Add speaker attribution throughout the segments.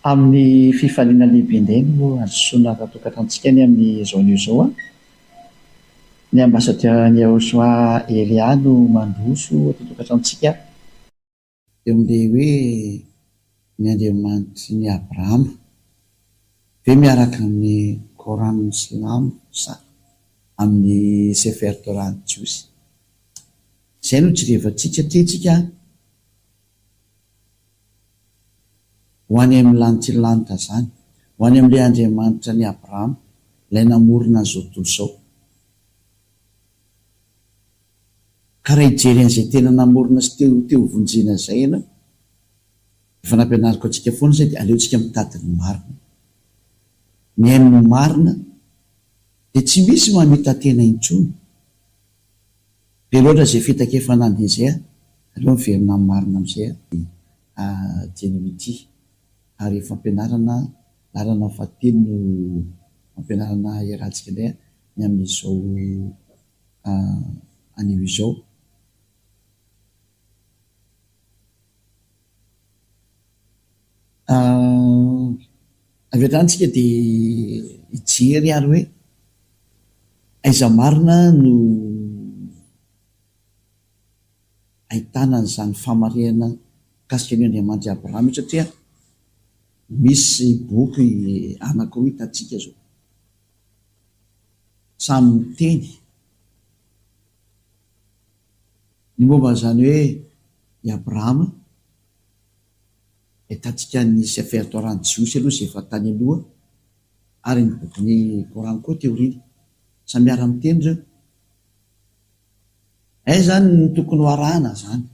Speaker 1: Amin'ny fifaliana lehibe indray no handrosoana ara-tokantranontsika ny amin'izao anio izao. Ny ambasadaoran'i Yahoshua Elia no mandroso ato an-tokantranontsika. Eo amin'ilay hoe ny Andriamanitry ny Abrahama ve miaraka amin'ny Coran silamo sa amin'ny Sefer Torah jiosy? Izay no jerevantsika tiantsika Ho any amin'ny lanitrilanitra izany, ho any amin'ilay Andriamanitra an'i Abrahama, ilay namorona an'izao tontolo izao. Ka raha hijery an'izay tena namorona sy te te ho vonjena izay ianao, efa nampianariko antsika foana izay dia aleontsika mitady ny marina. Mihaino ny marina dia tsy misy mamita-tena intsony. Be loatra izay fitaka efa nandeha izay a! Aleo miverina amin'ny marina amin'izay a! Dieny ity. Ary fampianarana laharana fahatelo no fampianarana iarahantsika indray ny amin'izao anio izao. Avy hatrany tsika dia hijery ary hoe aiza marina no ahitana an'izany famarihana mikasika an'io Andriamanitr'i Abrahama io satria misy boky anankiroa hitantsika izao. Samy miteny ny momba an'izany hoe i Abrahama. Ahitantsika ny Sefer Torah ny Jiosy aloha izay efa tany aloha ary ny bokin'ny Coran koa teo aoriana. Samy miara-miteny ireo. Aiza izany no tokony ho arahana izany?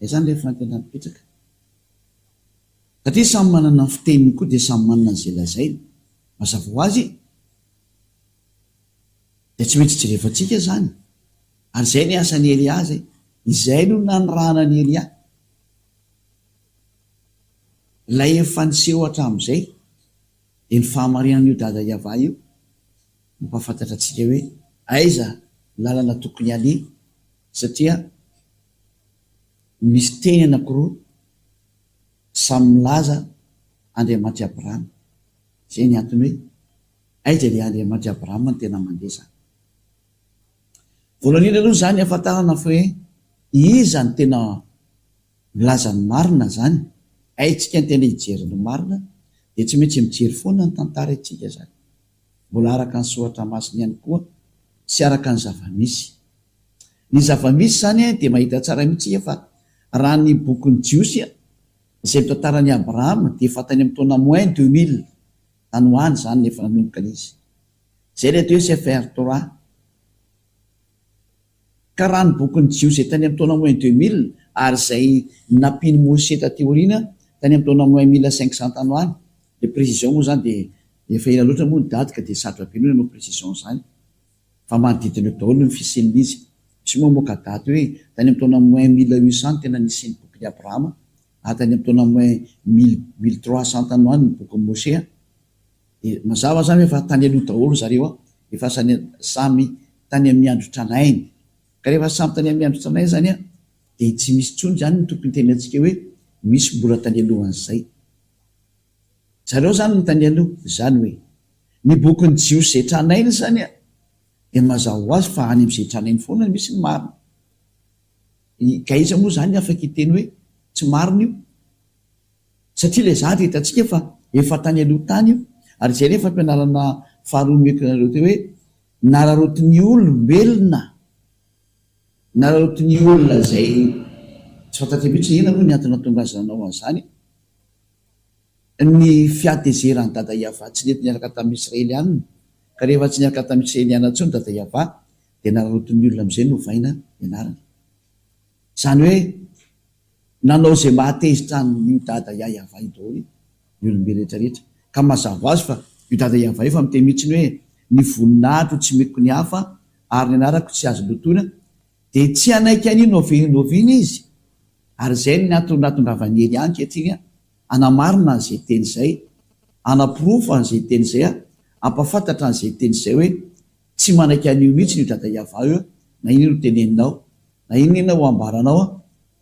Speaker 1: Aiza izany ilay fanontaniana mipetraka? Satria samy manana ny fiteniny koa dia samy manana an'izay lazainy. Mazava ho azy e! Dia tsy maintsy jerevantsika izany. Ary izay ny asan'i Elia izay. Izay no nanirahana an'i Elia. Ilay efa niseho hatramin'izay dia ny fahamarinan'io Dada Yavah io mampahafantatra antsika hoe aiza ny lalana tokony haleha satria misy teny anankiroa samy milaza Andriamanitr'i Abrahama. Izay ny antony hoe aiza ilay Andriamanitr'i Abrahama no tena mandeha izany. Voalohany indrindra aloha izany ahafantarana fa hoe iza no tena Milaza ny marina zany, haintsika ny tena hijery ny marina dia tsy maintsy mijery foana ny tantara itsika zany. Mbola araka ny soratra masina ihany koa sy araka ny zava-misy. Ny zava-misy zany dia mahita tsara mihitsy tsika fa raha ny bokin'ny Jiosy izay mitantara an'i Abrahama dia efa tany amin'ny taona moins 2000 tany ho any zany no efa nanomboka ilay izy. Izay ilay atao hoe Sefer Torah. Ka raha ny bokin'ny Jiosy izay tany amin'ny taona moins 2000 ary izay nampian'i Moshe taty aoriana tany amin'ny taona moins 1500 tany ho any, ilay précision moa izany dia efa ela loatra moa ny daty ka dia sarotra be ny hoe hanao précision an'izany fa manodidina eo daholo ny fisian'izy. Misy moa mamoaka daty hoe tany amin'ny taona moins 1800 no tena nisian'ny bokin'i Abrahama ary tany amin'ny taona moins mille 1300 tany ho any ny bokin'i Moshe. Dia mazava zany hoe efa tany aloha daholo zareo a, efa samy tany amin'ny andro tranainy. Ka rehefa samy tany amin'ny andro tranainy zany a, dia tsy misy intsony zany ny tokony hitenenantsika hoe misy mbola tany alohan'izay. Zareo zany no tany aloha, izany hoe ny bokin'ny Jiosy izay tranainy zany a, dia mazava ho azy fa any amin'izay tranainy foana no misy ny marina. Ka iza moa zany afaka hiteny hoe tsy marina io? Satria ilay zavatra hitantsika fa efa tany aloha tany io, ary izay ilay fampianarana faharoa nomeko anareo teo hoe nararaotin'ny olombelona, nararaotin'ny olona izay tsy fantatra mihitsy hoe inona moa ny antony nahatonga azy nanao an'izany, ny fihatezeran'i Dada Yavah tsy nety niaraka tamin'ny Israelianina, ka rehefa tsy niaraka tamin'ny Israelianina intsony Dada Yavah dia nararaotin'ny olona amin'izay novaina ny anarany. Izany hoe Nanao izay mahatezitra an'io dada Yayavah io daholo ny olombe rehetra rehetra. Ka mazava ho azy fa io dada Yavah io efa miteny mihitsy ny hoe ny voninahitro tsy omeko ny hafa ary ny anarako tsy azo lotoina dia tsy hanaiky an'io n'oviana n'oviana izy. Ary izay no antony nahatongavan'i Elia ankehitriny hanamarina an'izay teny izay, hanaporofo an'izay teny izay, hampahafantatra an'izay teny izay hoe tsy manaiky an'io mihitsy io dada Yavah io na inona no teneninao na inona inona ho ambaranao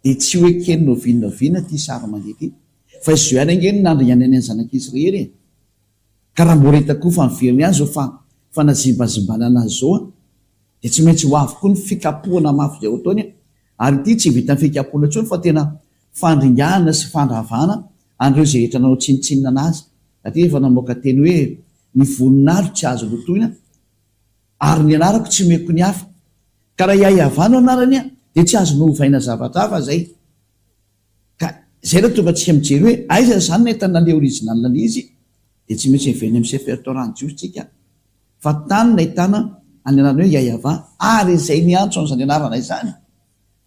Speaker 1: dia tsy ho ekeny n'oviana n'oviana ity sary mandeha ity. Fa izao ihany ange no nandringanany ny zanak'Israely e! Ka raha mbola hita koa fa miverina ihany izao fa fanazimbazimbana anazy izao an, dia tsy maintsy ho avy koa ny fikapohana mafy izay ho ataony an, ary ity tsy vitan'ny fikapohana intsony fa tena fandringanana sy fandravana an'ireo izay rehetra nanao tsinontsinona anazy, satria efa namoaka teny hoe ny voninahitro tsy azo lotoina ary ny anarako tsy omeko ny hafa. Ka raha i Ahiavah no anarany an, dia tsy azo novaina zavatra hafa izay. Ka izay no tonga antsika mijery hoe aiza izany no ahitana an'ilay original an'ilay izy dia tsy maintsy miverina amin'ny Sefer Torah ny Jiosy tsika fa tany nahitana an'ny anarana hoe YahyaVah ary izay niantso an'izany anarana izany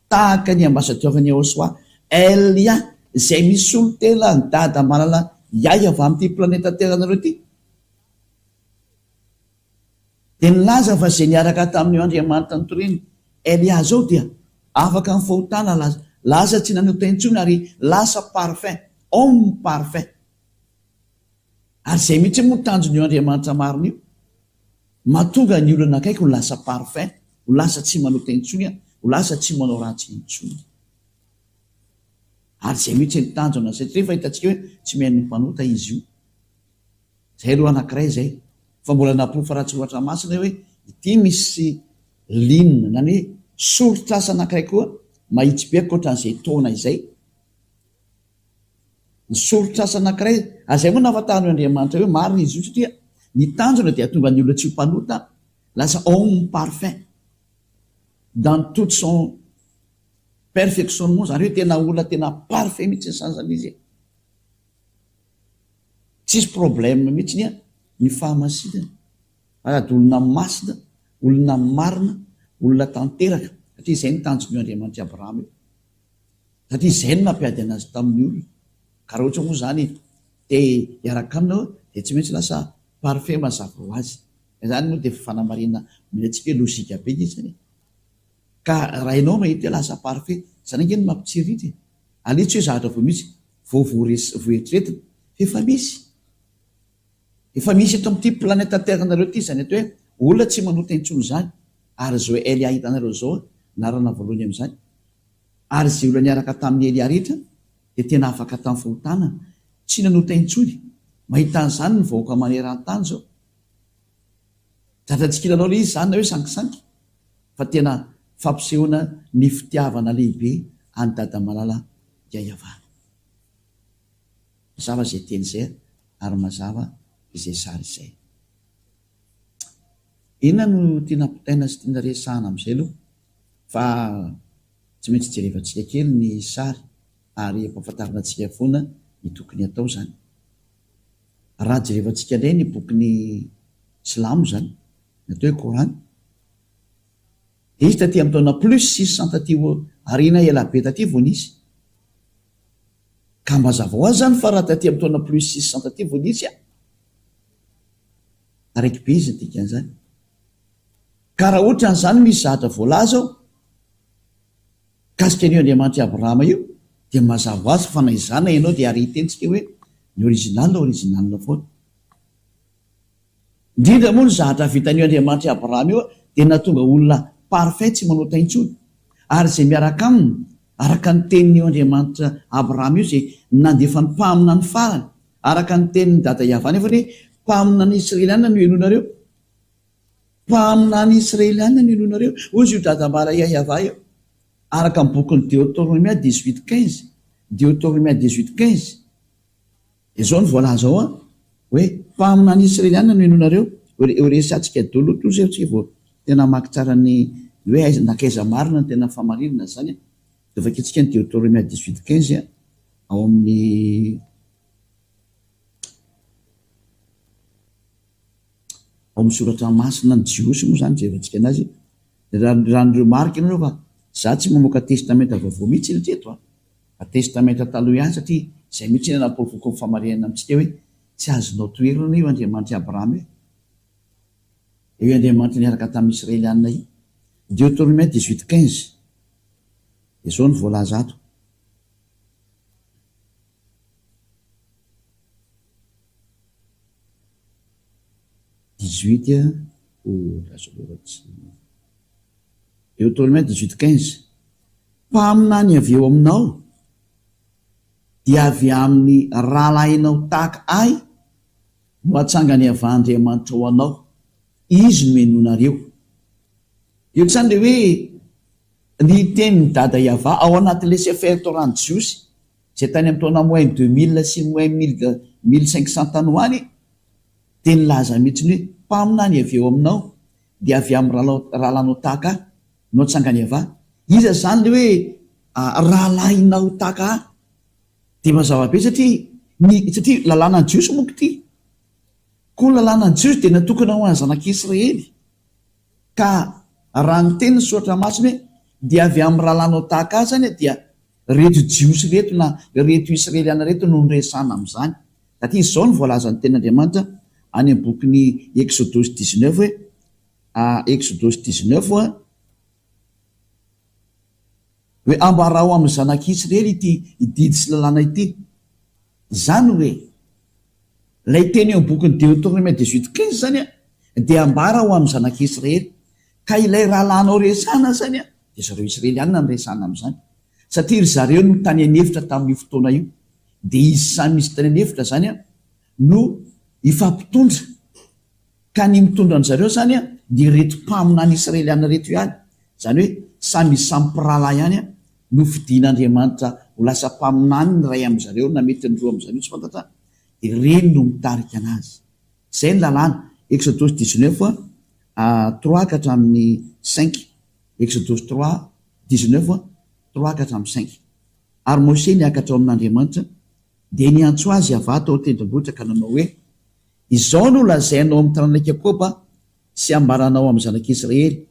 Speaker 1: tahaka ny ambassadeur ny Yahoshuah Elia izay misolo tena an'i Dada malala YahyaVah amin'ity planeta Terre nareo ity Dia nilaza fa izay niaraka tamin'io Andriamanitra notorian'i Elia izao dia afaka amin'ny fahotana, lasa tsy nanota intsony ary lasa parfait, homme parfait. Ary izay mihitsy moa tanjon'io Andriamanitra marina io, mahatonga ny olona akaiky ho lasa parfait, ho lasa tsy manota intsony, ho lasa tsy manao ratsy intsony. Ary izay mihitsy ny tanjona, satria efa hitantsika hoe tsy mihaino ny mpanota izy io. Zay aloha anakiray zay. Fa mbola naporofo ratsy ohatra masina hoe ity misy ligne na ny hoe soritr'asa anakiray koa mahitsy be ankoatran'izay taona izay. Ny soritr'asa anakiray, ary zay moa nahafantaran'io Andriamanitra io marina izy io satria ny tanjona dia hahatonga ny olona tsy ho mpanota, lasa homme parfait dans toute son perfectionnement, zany hoe tena olona tena parfait mihitsy ny sanzany izy e. Tsisy problème mihitsiny an ny fahamasinana fa sady olona masina, olona marina, olona tanteraka satria izay no tanjon'io Andriamanitr'i Abrahama io. Satria izay no nampiady anazy tamin'ny olona. Ka raha ohatra moa izany te hiaraka aminy aho dia tsy maintsy lasa parfait mazava ho azy. Izany moa dia efa fanamarihana omena antsika hoe logique be nge izany e. Ka raha ianao mahita hoe lasa parfait, izany ange no mampitsiriritra e. Aleo tsy hoe zavatra vao misy, vao voaeritreretina, fa efa misy. Efa misy eto amin'ity planète terre nareo ity izany atao hoe olona tsy manota intsony izany, ary izao Elia hitanareo izao anarana voalohany amin'izany. Ary izay olona niaraka tamin'i Elia rehetra dia tena afaka tamin'ny fahotana, tsy nanota intsony. Mahita an'izany ny vahoaka maneran-tany izao. Zatra tsy kilalao ilay izy izany na hoe sangisangy fa tena fampisehoana ny fitiavana lehibe an'i Dada Malala Yayavana. Mazava izay teny izay ary mazava izay sary izay. Inona no tiana ampitaina sy tiana resahana amin'izay aloha fa tsy maintsy jerevantsika kely ny sary ary ampahafantarina antsika foana ny tokony hatao izany. Raha jerevantsika indray ny bokin'ny silamo izany, ny atao hoe Kor'any, dia izy taty amin'ny taona plus 600 taty aoriana ela be taty vao nisy. Ka mazava ho azy izany fa raha taty amin'ny taona plus 600 taty vao nisy an, taraiky be izy ny dikan'izany. Ka raha ohatran'izany misy zavatra voalaza ao, Mikasika an'io Andriamanitr'i Abrahama io dia mazava ho azy fa na izaho na ianao dia ary hiteny tsika hoe ny original original foana. Indrindra moa ny zahatra vitan'io Andriamanitr'i Abrahama io dia nahatonga olona parfait tsy manota intsony. Ary izay miaraka aminy araka ny tenin'io Andriamanitra Abrahama io izay nandefa ny mpaminany farany araka ny tenin'i Dada Yavah nefa hoe mpaminany Israeliana no henoinareo. Mpaminany israeliana no inoanareo? Hoy izy io Dadambara YahyaVah io, araka ny bokin'ny Deotornomia 18 15, Deotornomia 18 15. Dia izao no voalaza ao an, hoe mpaminany israeliana no inoanareo. Ho resahantsika daholo aloha izay tsika vao tena hamaky tsara ny hoe aiza nankaiza marina ny tena fahamarinana izany an. Dia vakintsika ny Deotornomia 18 15 ao amin'ny Ao amin'ny soratra masina ny Jiosy moa izany jerentsika anazy raha raha ny remarque nareo fa za tsy mamoaka testamenta vaovao mihitsy ry teto a! Fa testamenta taloha ihany satria izay mihitsy ny anaporofoko ny famarinana amintsika hoe tsy azonao toherina io Andriamanitr'i Abrahama io. Io Andriamanitra niaraka tamin'ny Israelianina io. Deuteronomie 18 15 Izao no voalaza ato. 18 oh lasa aloha tsy Deuteronome 18 15 Mpaminany avy eo aminao. Dia avy amin'ny rahalahinao tahaka ahy no hatsangany avy Andriamanitra ho anao, Izy no henoinareo. Eo izany ilay hoe ny tenin'i Dada Yavah ao anatin'ilay Sefer Torah ny Jiosy, izay tany amin'ny taona moins 2000 sy moins 1500 tany ho any, dia nilaza mihitsy ny hoe mpaminany avy eo aminao dia avy amin'ny rahalahinao tahaka ahy no hatsangany Yavah. Iza izany ilay hoe rahalahinao tahaka ahy? Dia mazava be satria ny satria lalànan'ny Jiosy moa ity. Koa ny lalànan'ny Jiosy dia natokana ho an'ny zanak'Israely. Ka raha ny tenin'ny Soratra Masina hoe dia avy amin'ny rahalahinao tahaka ahy izany dia ireto Jiosy ireto na ireto Israeliana ireto no noresahana amin'izany. Satria izao no voalazan'ny tenin'Andriamanitra any amin'ny bokin'ny Eksodosy 19 hoe, Eksodosy 19, Hoe ambarao amin'ny zanak'Israely ity didy sy lalàna ity. Izany hoe, ilay teny eo amin'ny bokin'ny Deoteronoma 18 15 izany dia ambara ho amin'ny zanak'Israely. Ka ilay rahalahinao resahana izany dia zareo Israelianina no resahana amin'izany. Satria ry zareo no tany an'efitra tamin'io fotoana io. Dia izy samy izy tany an'efitra izany no hifampitondra. Ka ny mitondra an-dry zareo izany dia ireto mpaminany israeliana ireto ihany, izany hoe samy izy samy mpirahalahy ihany no fidin'Andriamanitra ho lasa mpaminany ny iray amin-dry zareo na mety ny roa amin-dry zareo tsy fantatra, dia ireny no mitarika anazy. Izay ny lalàna, Eksodosy 19 à trois ka hatramin'ny cinq, Eksodosy trois, 19 trois ka hatramin'ny cinq. Ary Moshe niakatra ao amin'Andriamanitra, dia niantso azy Yavah tao an-tendrombohitra ka nanao hoe, Izao no lazainao amin'ny taranak'i Jakoba sy ambaranao amin'ny zanak'Israely,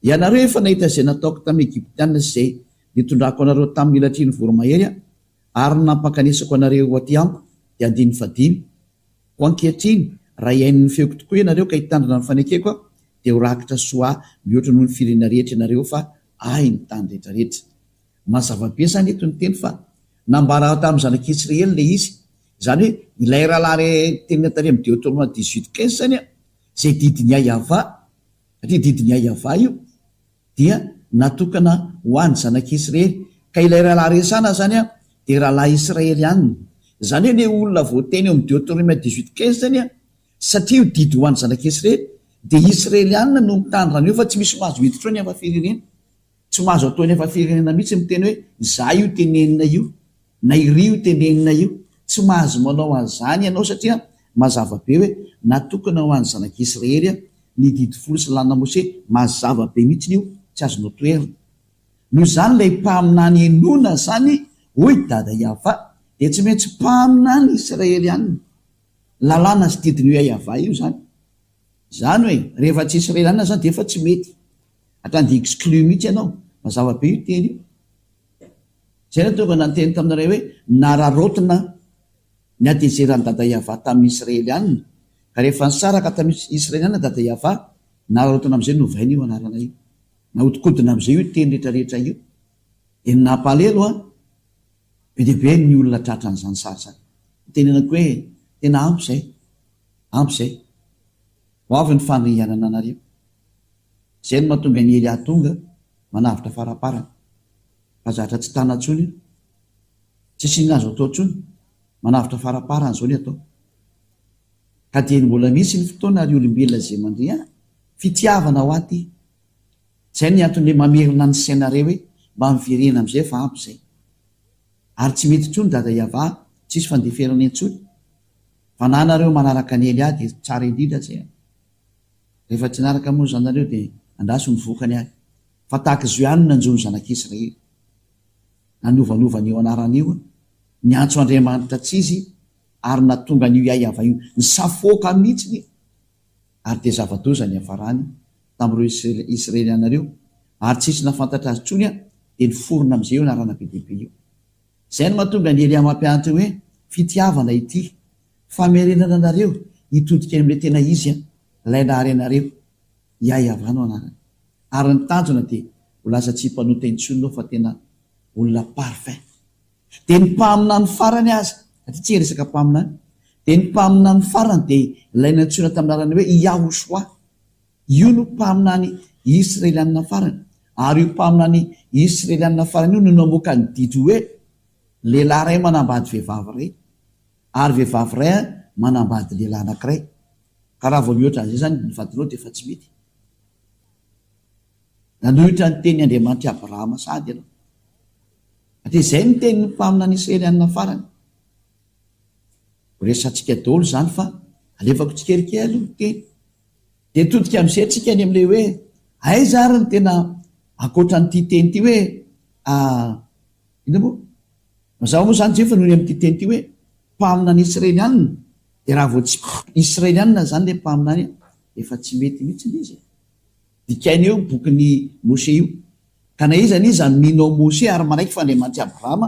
Speaker 1: Ianareo efa nahita izay nataoko tamin'ny Egyptiana sy izay nitondrako anareo tamin'ny elatry ny voromahery aho, ary ny nampankanesako anareo ho aty amiko, dia andininy fahadimy. Koa ankehitriny, raha hihaino ny feoko tokoa ianareo ka hitandrina ny fanekeko aho, dia ho rakitra soa mihoatra noho ny firenena rehetra ianareo, fa Ahy ny tany rehetra rehetra. Mazava be izany eto ny teny fa nambara tamin'ny zanak'Israely ilay izy, izany hoe ilay rahalahy re tenina tany amin'ny Deoteronoma 18 15 izany an, izay didin'i Yavah, satria didin'i Yavah io, dia natokana ho an'ny zanak'Israely. Ka ilay rahalahy resahana izany an, dia rahalahy israelianina. Izany hoe ilay olona voateny eo amin'ny Deoteronoma 18 15 izany an, satria io didy ho an'ny zanak'Israely, dia israelianina no mitandrina an'io fa tsy misy mahazo miditra eo ny hafa firenena. Tsy mahazo atao ny hafa firenena mihitsy miteny hoe izaho io tenenina io na iry io tenenina io. Tsy mahazo manao an'izany ianao satria mazava be hoe natokana ho an'ny zanak'Israely ny didy folo sy lalàna Mose, mazava be mihitsy io, tsy azonao toherina. Noho izany ilay mpaminany henoina izany hoy Dada Yavah dia tsy maintsy mpaminany Israelianina. Lalàna sy didin'io Yavah io izany. Izany hoe rehefa tsy Israelianina izany dia efa tsy mety. Hatrany dia exclu mihitsy ianao. Mazava be io teny io. Izay no tonga nanteny taminareo hoe nararaotina ny hatezeran'i Dada Yavah tamin'ny Israelianina. Ka rehefa nisaraka tamin'ny Israelianina Dada Yavah, nararaotina amin'izay novaina io anarana io. Nahodikodina amin'izay io teny rehetra rehetra io. Dia ny nampalelo an, be dia be ny olona tratran'izany sary izany. Nitenenako hoe tena ampy izay, ampy izay. Ho avy ny fandringanana anareo. Izay no mahatonga an'i Elia tonga manavotra faraparany. Fa zatra tsy tana intsony io. Tsisy inona azo atao intsony. Manavotra faraparany izao ny atao. Ka dieny mbola misy ny fotoana ry olombelona izay mandria an! Fitiavana ho ahy ity. Izay ny antony hoe mamerina ny sainareo hoe mba miverena amin'izay fa ampy izay. Ary tsy mety intsony Dada Yavah, tsisy fandeferana intsony. Fa na nareo manaraka an'i Elia dia tsara indrindra izay an! Rehefa tsy niaraka moa izany nareo dia andraso ny vokany ary. Fa tahaka izao ihany no nanjo ny zanak'Israely. Nanovanova an'io anarana io, niantso Andriamanitra tsy izy ary nahatonga an'io Yaiava io nisafoaka mihitsy ary dia zava-doza ny niafarany tamin'ireo Israeliana ireo ary tsisy nahafantatra azy intsony dia niforona amin'izay io anarana be dia be io. Izay no mahatonga an'i Elia mampianatra hoe fitiavana ity Famerenana anareo hitodika any amin'ilay tena izy an, ilay nahary anareo, Yahweh no anarany. Ary ny tanjona dia ho lasa tsy mpanota intsony ianao fa tena olona parfait. Dia ny mpaminany farany aza, satria tsy hiresaka mpaminany, dia ny mpaminany farany dia ilay nantsoina tamin'ny anarana hoe Yahoshuah. Io no mpaminany Israelianina farany. Ary io mpaminany Israelianina farany io no namoaka ny didy hoe. Lehilahy iray manambady vehivavy iray, ary vehivavy iray manambady lehilahy anankiray. Ka raha vao mihoatra an'izay izany ny vadinao dia efa tsy mety. Nanohitra ny tenin'i Andriamanitr'i Abrahama sahady ianao. Dia izay ny tenin'ny mpaminany Israelianina farany. Ho resahantsika daholo izany fa alefako tsikelikely aloha ny teny. Dia todika amin'izay tsika any amin'ilay hoe aiza ary ny tena ankoatra an'ity teny ity hoe inona moa? Mazava moa izany jefa noho ny amin'ity teny ity hoe mpaminany Israelianina dia raha vao tsy Israelianina izany ilay mpaminany efa tsy mety mihitsy ilay izy e. Dikaina io bokin'i Moshe io. Ka na iza n'iza mino ao Moshe ary manaiky fa Andriamanitr'i Abrahama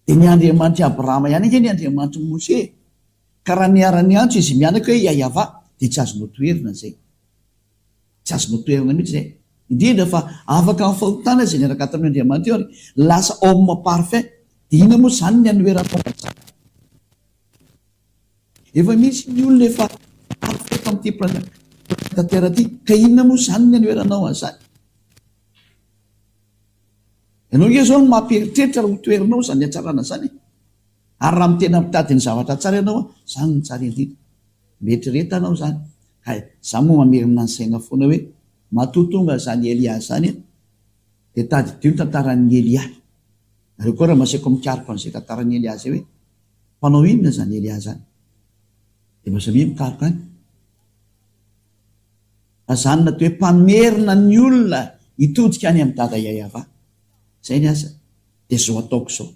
Speaker 1: dia ny Andriamanitr'i Abrahama ihany ange ny Andriamanitr'i Moshe e. Ka raha niara-niantso izy mianaka hoe Yayavah dia tsy azonao toherina izay. Tsy azonao toherina mihitsy izay. Indrindra fa afaka amin'ny fahotana izay niaraka tamin' Andriamanitra io ary lasa homme parfait. Dia inona moa izany ny hanoheranao an'izany? Efa misy ny olona efa parfait eto amin'ity planète terre ity, ka inona moa izany ny hanoheranao an'izany? Ianao ange izao no mampieritreritra raha ho toherinao izany hatsarana izany e! Ary raha tena mitady ny zavatra tsara ianao an, izany no tsara indrindra. Mieritrereta anao izany. Ka izaho moa mamerina ny saina foana hoe, matoa tonga izany Elia izany an, dia tadidio ny tantaran'i Elia. Nareo koa raha maseko mikaroka an'izay tantaran'i Elia izay hoe, mpanao inona izany Elia izany? Dia mba samia mikaroka any. Fa izany natao hoe mpamerina ny olona hitodika any amin'i Dada Yayava. Izay ny asa. Dia izao ataoko izao.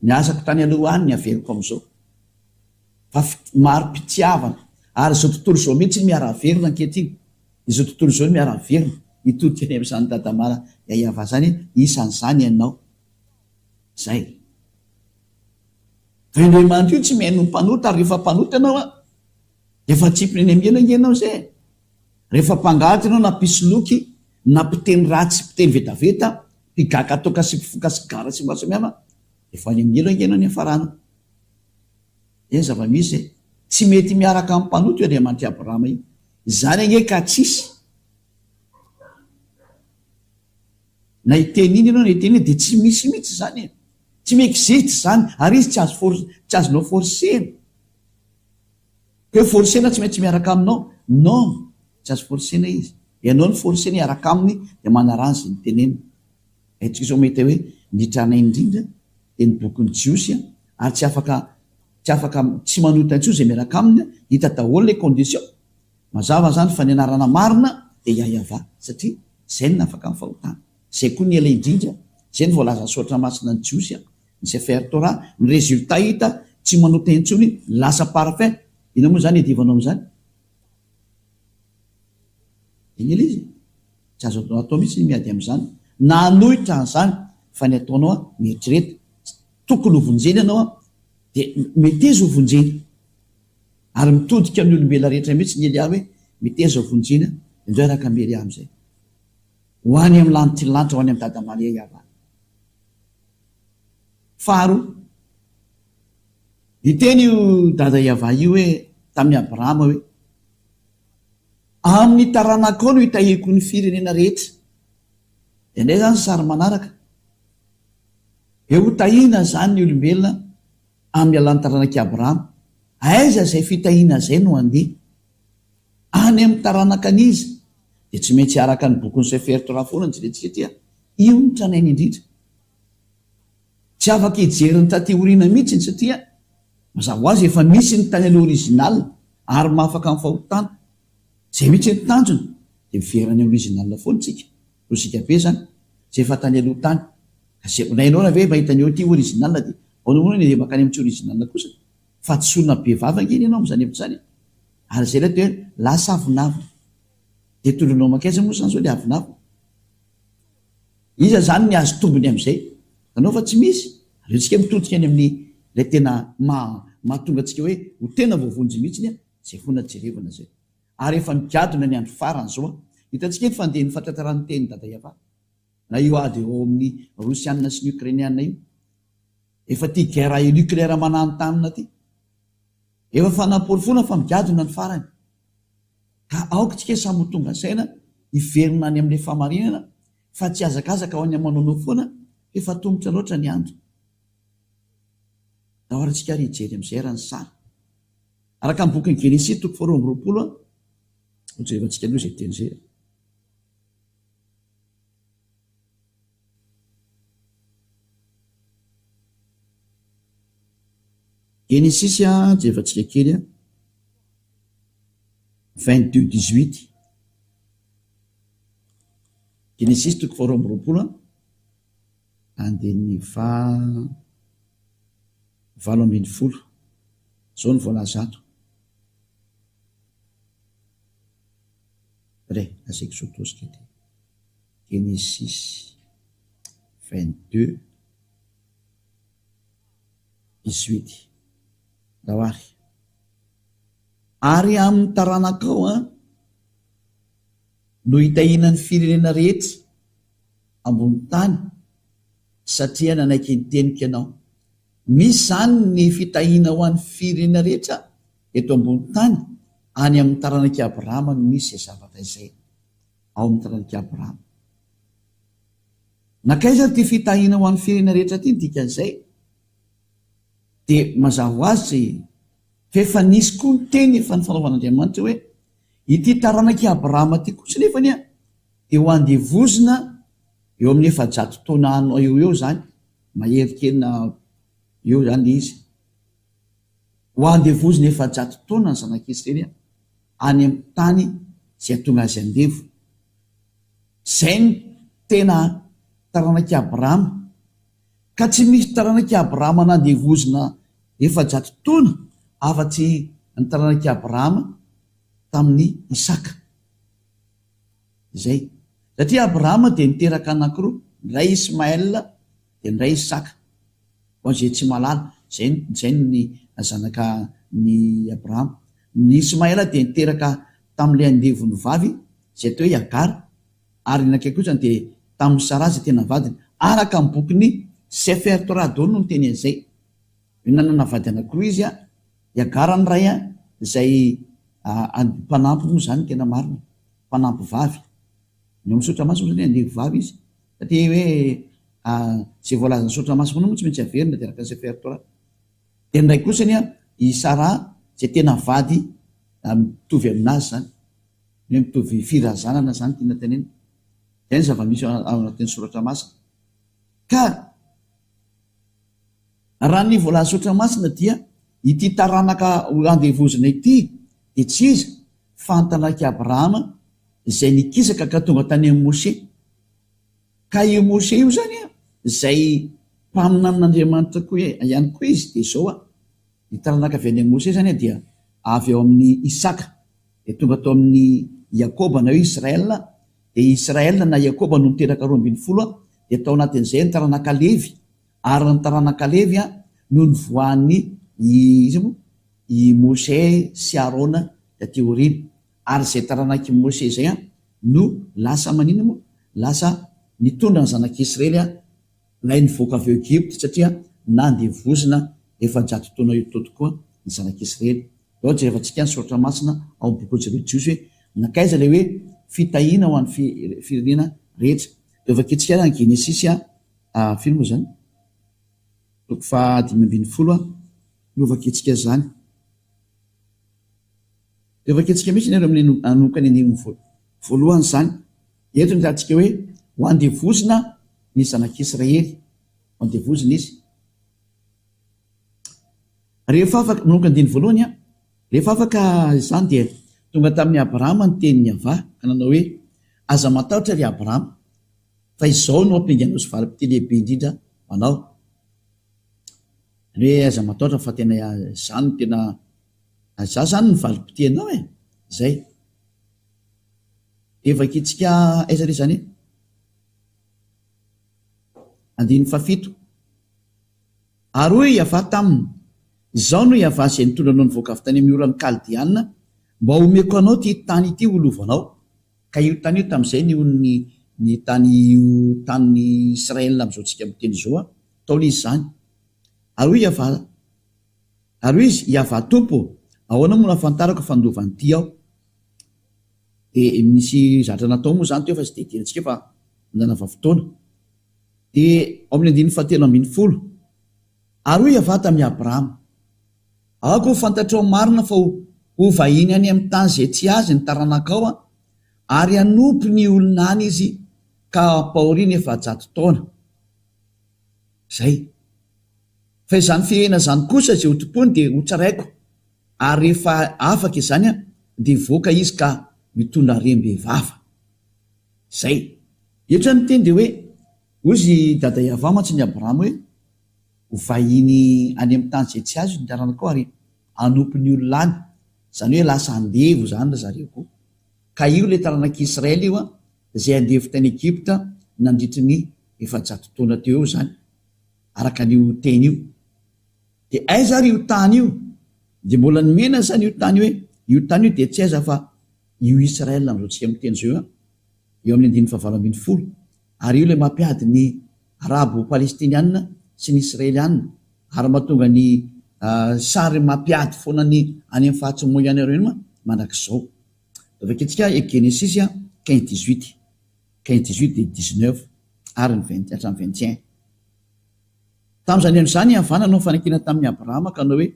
Speaker 1: Ny asako tany aloha any ny averiko amin'izao. Fa mari-pitiavana. Ary izao tontolo izao mihitsy miara-velona ankehitriny. Izao tontolo izao miara-velona. Hitodika any amin'izany Dada Mara Yayava izany, isan'izany ianao. Izay. Fa io Andriamanitra io tsy mihaino ny mpanota ary rehefa mpanota ianao an, dia efa atsipiny eny amin'ny helo ange ianao izay e. Rehefa mpangalatra ianao na mpisoloky na mpiteny ratsy mpiteny vetaveta, mpigaka toaka sy mpifoka sigara sy maro samihafa, efa any amin'ny helo ange ianao niafarana. Izay ny zava-misy e. Tsy mety miaraka amin'ny mpanota io Andriamanitr'i Abrahama io. Izany ange ka tsisy. Na hiteny iny ianao na hiteny iny dia tsy misy mihitsy izany e. Tsy mi-existe izany ary izy tsy azo for tsy azonao forcer-na. Hoe forcer-na tsy maintsy miaraka aminao. Non, tsy azo forcer-na izy. Ianao no forcer-na hiaraka aminy dia manaraha izay niteneniny. Haintsika izao mahita hoe ny tranainy indrindra dia ny bokin'ny Jiosy ary tsy afaka tsy afaka tsy manota intsony izay miaraka aminy, hita daholo ilay condition. Mazava izany fa ny anarana marina dia YahyaVah satria izay no nafaka ny fahotana. Izay koa ny ela indrindra, izay no voalazan'ny soratra masina ny Jiosy, ny Sefer Torah, ny résultat hita, tsy manota intsony, lasa parfait. Inona moa izany iadivanao amin'izany? Iny ilay izy e. Tsy azo atao mihitsy ny miady amin'izany, na hanohitra an'izany, fa ny ataonao an, mieritrereta, tokony ho vonjena ianao an, dia meteza ho vonjena. Ary mitodika amin'ny olombelona rehetra mihitsy ny Elia hoe, Meteza ho vonjena, indray araka amin'i Elia amin'izay. Ho any amin'ny lanitry ny lanitra, ho any amin'i Dada Maria hihavana. Faharoa, niteny io Dada Yavah io hoe tamin'i Abrahama hoe, Amin'ny taranakao no hitahiako ny firenena rehetra. Dia indray izany sary manaraka. Dia ho tahiana izany ny olombelona amin'ny alalan'ny taranak'i Abrahama. Aiza izay fitahiana izay no handeha? Any amin'ny taranaka an'iza? Dia tsy maintsy araka ny bokin'ny Sefer Torah foana no jerentsika aty a! Io no tranainy indrindra. Tsy afaka hijery ny taty aoriana mihitsy satria mazava ho azy efa misy ny tany aloha original ary mahafaka amin'ny fahotana. Izay mihitsy ny tanjona dia miverina any amin'ny original foana isika. Lojika be izany. Izay efa tany aloha tany. Ka izay na ianao raha ve mahita ny eo ity original dia ahoana moa ny handeha mankany amin'ny tsy original kosa? Fahadisoana be vava ange ny anao amin'izany hevitra izany e! Ary izay ilay atao hoe lasa avonavona. Dia tondroinao mankaiza moa izany izao ilay avonavona? Iza izany ny azo tombony amin'izay? Hitanao fa tsy misy. Aleontsika mitodika any amin'ny ilay tena maha mahatonga antsika hoe ho tena voavonjy mihitsiny an, izay foana jerevana izay. Ary efa nigadona ny andro farany izao an. Hitantsika ny fandehan'ny fatratraran'ny tenin'i Dada Yavah. Na io ady eo amin'ny Rosiana sy ny Ukrainiana io. Efa ity guerre nucléaire mananontanona ity. Efa fanaporofoana fa migadona ny farany. Ka aoka tsika samy ho tonga saina hiverina any amin'ilay fahamarinana fa tsy hazakazaka ho any amin'ny manaonao foana f'efa tongotra loatra ny andro. Ndao ary isika ary hijery amin'izay raha ny sary. Araka ny bokin'ny Genesisy toko faharoa amby 20, hojerevantsika aloha izay teny izay. Genesisy jerevantsika kely, 22 18. Genesisy toko faharoa amby 20, andininy faha 18. Izao no voalaza ato. Re, asaiko sotosika ity. Genesisy 22 18. Ndao ary. Ary amin'ny taranakao an, no hitahiana ny firenena rehetra ambony tany, satria nanaiky ny teniko ianao. Misy izany ny fitahiana ho an'ny firenena rehetra eto ambony tany, any amin'ny taranak'i Abrahama no misy izay zavatra izay, ao amin'ny taranak'i Abrahama. Nankaiza ity fitahiana ho an'ny firenena rehetra ity ny dikan'izay? Dia mazava ho azy fa efa nisy koa ny teny efa nifanaovan'Andriamanitra hoe ity taranak'i Abrahama ity kosa nefa anie dia ho andevozina eo amin'ny 400 taona any eo ho eo izany, mahery kely na eo izany ilay izy. Ho andevozina 400 taona ny zanak'Israely any amin'ny tany izay hahatonga azy andevo. Izay no tena taranak'i Abrahama. Ka tsy misy taranak'i Abrahama nandevozina 400 taona afa-tsy ny taranak'i Abrahama tamin'i Isaka. Izay. Satria Abrahama dia niteraka anankiroa, ny iray Ismaël dia ny iray Isaka. Ho an'izay tsy mahalala, izay izay ny zanaka ny Abrahama. Ny Ismaël dia niteraka tamin'ilay andevony vavy izay atao hoe Hagara, ary ny anankiray kosa dia tamin'i Saraha izay tena vadiny. Araka ny bokin'ny Sefer Torah daholo no miteny an'izay. Hoe nanana vady anankiroa izy, i Hagara ny iray izay mpanampy moa izany no tena marina, mpanampy vavy. Ny ao amin'ny soratra masina moa izany hoe andevo vavy izy, satria hoe izay voalazan'ny soratra masina foana moa tsy maintsy averina dia araka ny Sefer Torah. Dia ny iray kosa anie i Saraha izay tena vady mitovy aminazy izany. Ny hoe mitovy firazanana izany tiana tenenina. Izay ny zava-misy ao anatin'ny soratra masina. Ka raha ny voalaza soratra masina dia ity taranaka ho andevozina ity dia tsy iza fa ny taranak'i Abrahama izay nikisaka ka tonga tany amin'i Moshe. Ka io Moshe io izany izay mpaminanin'Andriamanitra koa ihany koa izy dia izao ny taranaka avy any amin'i Moshe izany dia avy ao amin'i Isaka. Dia tonga tao amin'i Iakoba na hoe Israel, dia i Israel na Iakoba no niteraka 12, dia tao anatin'izay ny taranaka Levy, ary ny taranaka Levy no nivoahan'ny iza moa? i Mosè sy Arona taty aoriana, ary izay taranak'i Mosè izay no lasa maninona moa? lasa nitondra ny zanak'Israely Ilay nivoaka avy ao Egypta, satria nandevozina 400 taona eo teo tokoa ny zanak'Israely. Izao jerevantsika ny Soratra Masina ao amin'ny bokin'ny Jereo Jiosy hoe nankaiza ilay hoe fitahiana ho an'ny firenena rehetra. Dia vakintsika ary any Genesisy firy moa izany? Toko faha 15 no vakintsika izany. Dia vakintsika mihitsy ny amin'ny hanomboka ny andininy voalohany izany. Eto ny hitantsika hoe ho andevozina ny zanak'Israely. Ho andevozina izy. Rehefa afaka, manomboka andininy voalohany an, rehefa afaka izany dia tonga tamin'i Abrahama ny tenin'i Yavah ka nanao hoe, Aza matahotra ry Abrahama, fa izao no ampinganao sy valim-pitia lehibe indrindra ho anao. Ny hoe aza matahotra fa tena izaho no tena, izaho izany no valim-pitia anao e! Izay. Dia vakintsika aiza re izany e? Andininy fahafito. Ary hoy i Yavah taminy, Izaho no Yavah izay nitondra anao nivoaka avy tany amin'ny oran'ny Kaldeana, mba homeko anao ity tany ity ho lovanao. Ka io tany io tamin'izay ny ny ny tany io tanin'i Israel amin'izao tsika miteny izao, taona izy izany. Ary hoy Yavah, ary hoy izy, Yavah Tompo ô, ahoana moa no ahafantarako fa handova an'ity aho? Dia nisy zavatra natao moa izany teo fa tsy dia idirantsika fa nanava fotoana. Dia ao amin'ny andininy fahatelo ambin'ny folo. Ary hoy Yavah tamin'i Abrama, Aoka ho fantatrao marina fa ho vahiny any amin'ny tany izay tsy azy ny taranakao, ary hanompo ny olona any izy ka hampahoriany 400 taona. Izay. Fa izany firenena izany kosa izay hotompoiny dia hotsaraiko, ary rehefa afaka izany dia hivoaka izy ka mitondra harem-behivava. Izay. Eto izany ny teny dia hoe, hozy i Dada Yavah mantsy ny Abrahama hoe, Ho vahiny any amin'ny tany izay tsy azo ny taranakao ary hanompo ny olona any. Izany hoe lasa andevo izany ry zareo koa. Ka io ilay taranak'i Israely io izay andevo tany Egypta nandritry ny 400 taona teo eo izany, araka an'io teny io. Dia aiza ary io tany io? Dia mbola nomena izany io tany io hoe, io tany io dia tsy aiza fa io Israel amin'izao tsika miteny izao io, eo amin'ny andininy fahavalo ambin'ny folo. Ary io ilay mampiady ny Arabo Palestiniana sy ny Israeliana ary mahatonga ny sary mampiady foana ny any amin'ny faritry ny Moyen Orient mandrakizao. Vakintsika Genesisy quinze dix-huit, quinze dix-huit dia dix-neuf ary ny vingt hatramin'ny vingt et un. Tamin'izany andro izany i Yavah nanao fanekena tamin'i Abrahama ka nanao hoe,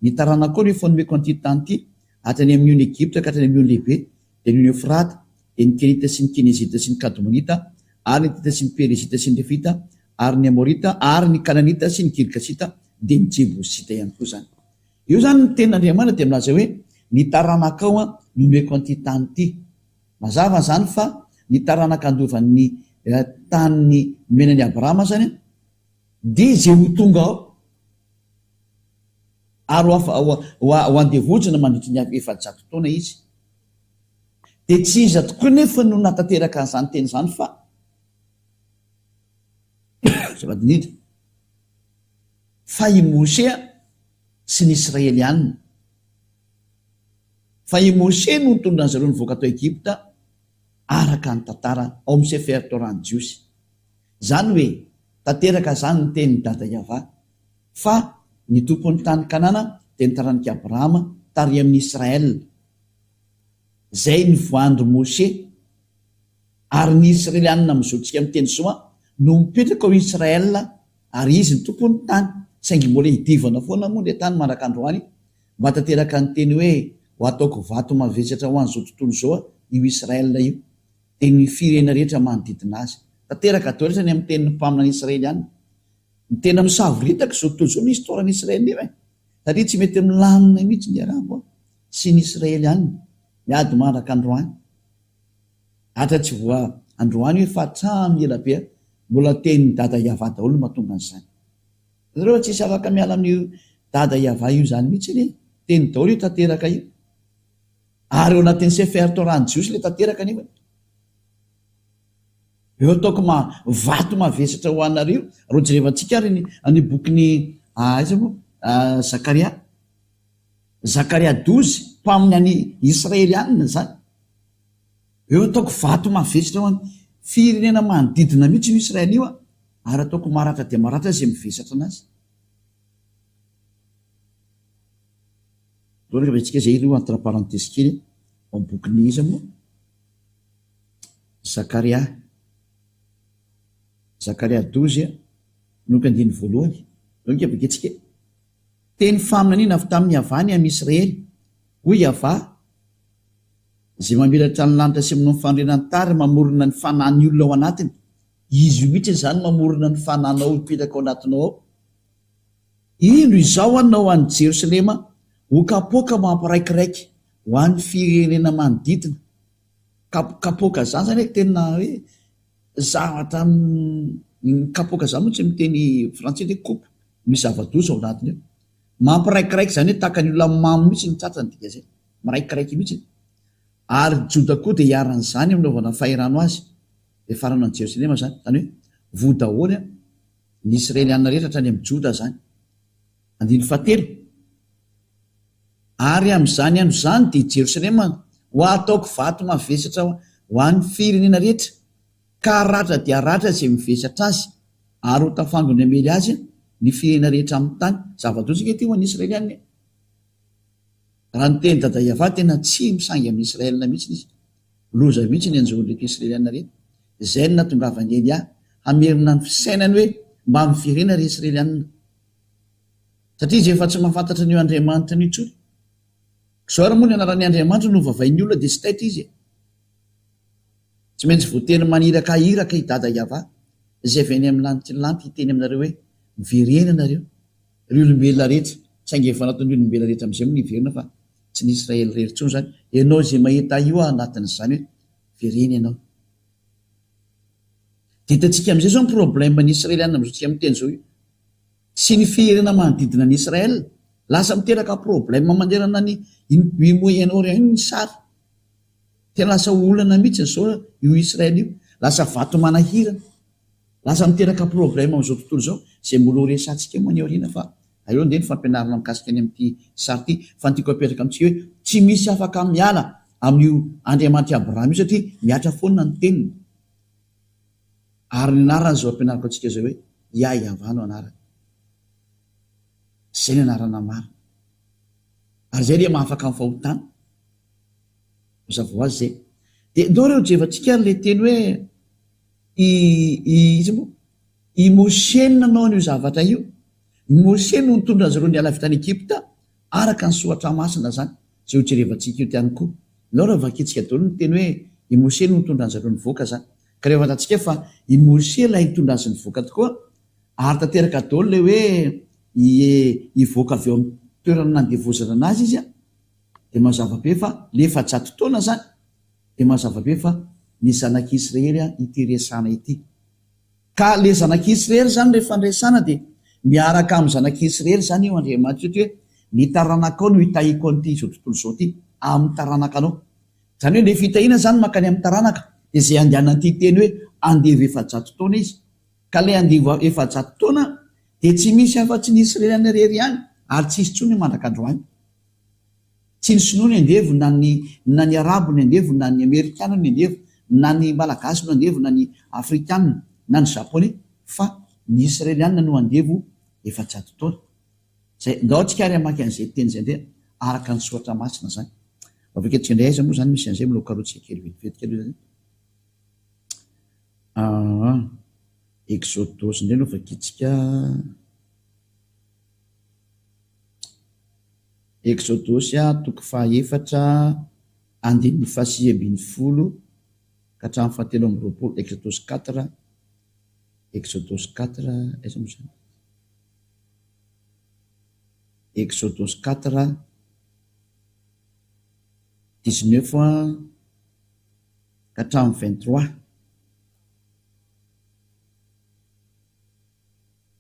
Speaker 1: Ny taranakao no efa nomeko an'ity tany ity, hatrany amin'ny ony Egypta ka hatrany amin'ny ony lehibe, dia ny ony Eofrata, dia ny Kenita sy ny Kenezita sy ny Kadmonita, ary ny Hetita sy ny Perizita sy ny Refita, ary ny Amorita, ary ny Kananita sy ny Girgasita, dia ny Jebosita ihany koa izany. Eo izany ny tenin'Andriamanitra dia milaza hoe, Ny taranakao no nomeko an'ity tany ity. Mazava izany fa ny taranaka handova ny tany nomena an'i Abrahama izany dia izay ho tonga ao ary ho andevozina mandritry ny 400 taona izy. Dia tsy iza tokoa nefa no nahatanteraka an'izany teny izany fa azafady indrindra fa i Mosea sy ny Israelianina. Fa i Mosea no nitondra an'zareo nivoaka tao Egypta araka ny tantara ao amin'ny Sefer Torah ny Jiosy. Izany hoe tanteraka izany ny tenin'i Dada Yavah fa ny tompon'ny tany Kanana dia ny taranak'i Abrahama tary amin'i Israel. Izay nivoahan-dry Moshe ary ny Israelianina amin'izao tsika miteny izao an, no mipetraka ao Israel ary izy no tompon'ny tany, saingy mbola idivana foana moa ilay tany mandraka androany mba tanteraka ny teny hoe ho ataoko vato mavesatra ho an'izao tontolo izao io Israel io, dia ny firenena rehetra manodidina azy. Tanteraka daholo izany amin'ny tenin'ny mpaminany Israelianina. Ny tena misavoritaka izao tontolo izao ny histoire an'i Israel io e! Satria tsy mety milamina mihitsy ny Arabo an! sy ny Israeliana miady mandraka androany. Atra tsy voa androany io fa hatramin'ny ela be mbola tenin'i Dada Yavah daholo no mahatonga an'izany. Nareo tsisy afaka miala amin'io Dada Yavah io izany mihitsy anie. Teny daholo io tanteraka io. Ary ao anatin'ny Sefer Torah ny Jiosy ilay tanteraka anefa. Eo ataoko ma vato mavesatra ho anareo. Raha jerevantsika ary ny ny bokin'i aiza moa Zakaria. Zakaria 12, mpaminany Israelianina izany. Eo ataoko vato mavesatra ho an'ny firenena manodidina mihitsy io Israely io ary ataoko maratra dia maratra izay mivesatra anazy. Aleo aloha tsika izay aloha entre parenthèse kely ao amin'ny bokin'i iza moa? Zakaria. Zakaria 12, manomboka andininy voalohany. Aleo ange vakintsika e. Teny faminaniana avy tamin'i Yavah ny amin'i Israely, Hoy Yavah, Izay mamelatra ny lanitra sy manao ny fanorenan'ny tary, mamorona ny fanahin'ny olona ao anatiny. Izy io mihitsy izany mamorona ny fanahinao hipetraka ao anatinao ao. Indro izao hanao an'i Jerosalema ho kapoaka mampiraikiraiky ho an'ny firenena manodidina. Kapoaka izany izany hoe tena hoe zavatra ny kapoaka izany moa tsy miteny frantsay hoe coupe, misy zava-doza ao anatiny ao. Mampiraikiraiky izany hoe tahaka ny olona mamo mihitsy ny tratrany dikan'izay. Miraikiraiky mihitsy. Ary Joda koa dia iharan'izany amin'ny anaovana fahirano azy. Dia farano an'i Jerosalema izany. Izany hoe voa daholo ny Israelianina rehetra hatrany amin'i Joda izany. Andininy fahatelo. Ary amin'izany andro izany dia Jerosalema ho ataoko vato mavesatra ho an'ny firenena rehetra, ka haratra dia haratra izay mivesatra azy, ary ho tafangony hamely azy ny firenena rehetra amin'ny tany. Zava-doza ange ity ho an'ny Israelianina e! Raha ny teny Dada Yavah tena tsy misangy amin'i Israel mihitsy izy. Loza mihitsy ny anjoan'ireto Israelianina ireto. Izay no nahatongavan'i Elia hamerina ny fisainany hoe mba miverena ry Israelianina. Satria izy efa tsy mahafantatra an'io Andriamanitra io intsony. Izao ary moa ny anaran'ny Andriamanitra no vavain'ny olona dia tsy taitra izy e. Tsy maintsy voatery maniraka iraka i Dada Yavah izay avy any amin'ny lanitry ny lanitra hiteny aminareo hoe, Miverena ianareo, ry olombelona rehetra. Saingy efa nataon'ny olombelona rehetra amin'izay moa ny hiverina fa tsy ny Israely irery intsony izany. Ianao izay mahita io aho anatin'izany hoe, Verena ianao. Dia hitantsika amin'izay izao ny problème ny Israeliana amin'izao tsika miteny izao io. Sy ny firenena manodidina an'i Israël. Lasa miteraka problème manerana ny i Moyen Orient iny ny sary. Tena lasa olana mihitsy izao io Israël io. Lasa vato manahirana. Lasa miteraka problème amin'izao tontolo izao. Izay mbola ho resahantsika moa any aoriana fa aleo andeha ny fampianarana mikasika ny amin'ity sary ity. Fa ny tiako apetraka amintsika hoe tsy misy afaka miala amin'io Andriamanitr'i Abrahama io satria mihatra foana ny teniny. Ary ny anarany izao ampianariko antsika izao hoe Yah-Yavah no anarany. Izay ny anarana marina. Ary izay ilay mahafaka amin'ny fahotana. Mazava ho azy izay. Dia ndao re hojevantsika ary ilay teny hoe i, i, iza moa? I Moshe no nanao an'io zavatra io. I Moshe no nitondra azy ireo niala avy tany Egypta, araka ny soratra masina izany, izay hojerevantsika eto ihany koa. Ndao raha vakintsika daholo ny teny hoe i Moshe no nitondra an'zareo nivoaka izany. Ka rehefa fantatsika fa i Moshe ilay nitondra azy nivoaka tokoa, ary tanteraka daholo ilay hoe hivoaka avy eo amin'ny toerana nandevozana anazy izy, dia mazava be fa ilay 400 taona izany dia mazava be fa ny zanak'Israely ity resahana ity. Ka ilay zanak'Israely izany rehefa niresahana dia miaraka amin'ny zanak'Israely izany io Andriamanitra io hoe ny taranakao no hitahiako an'ity izao tontolo izao ity amin'ny taranakanao. Izany hoe ilay fitahiana izany mankany amin'ny taranaka dia izay andehanan'ity teny hoe andevo 400 taona izy. Ka ilay andevo 400 taona dia tsy misy afa-tsy ny Israeliana irery ihany ary tsy hisy intsony mandrak'androany. Tsy ny sinoa ny andevo na ny na ny arabo ny andevo na ny amerikana ny andevo na ny malagasy no andevo na ny afrikana na ny japonais fa ny israeliana no andevo 400 taona. Zay, ndao tsika ary hamaky an'izay teny izay indray araka ny soratra masina zany. Avy akaiky indray aiza moa zany misy an'izay mbola ho karotsika kely vetivety kely aloha zany. Aa, Exodosy indray no vakintsika. Eksodosy toko fahaefatra andininy faha-19 ka hatramin'ny fahatelo amby roapolo, Eksodosy quatre, Eksodosy quatre, aiza moa izany? Eksodosy quatre, dix-neuf ka hatramin'ny vingt-trois.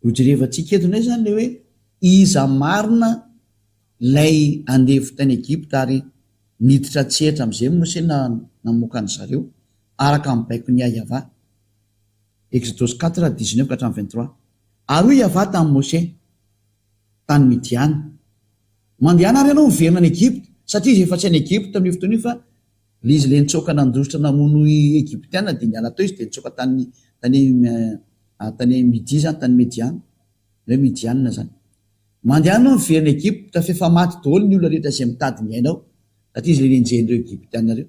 Speaker 1: Hojerevantsika eto indray izany ilay hoe iza marina ilay andevo tany Egypta ary niditra an-tsehatra amin'izay Mose namoaka an-dry zareo araka ny baikon'i Yavah. Eksodosy quatre, dix-neuf ka hatramin'ny vingt-trois. Ary hoy Yavah tamin'i Mose tany Midiana, Mandehana ary ianao miverina any Egypta, satria izy efa tsy any Egypta amin'io fotoana io fa Ilay izy ilay nitsoaka nandositra namono Egyptiana dia niala teo izy dia nitsoaka tany tany tany Midia izany, tany Mediana, ilay hoe Midiana izany. Mandehana ianao miverina Egypta fa efa maty daholo ny olona rehetra izay mitady ny ainao, satria izy ilay nenjehin'ireo Egyptiana ireo.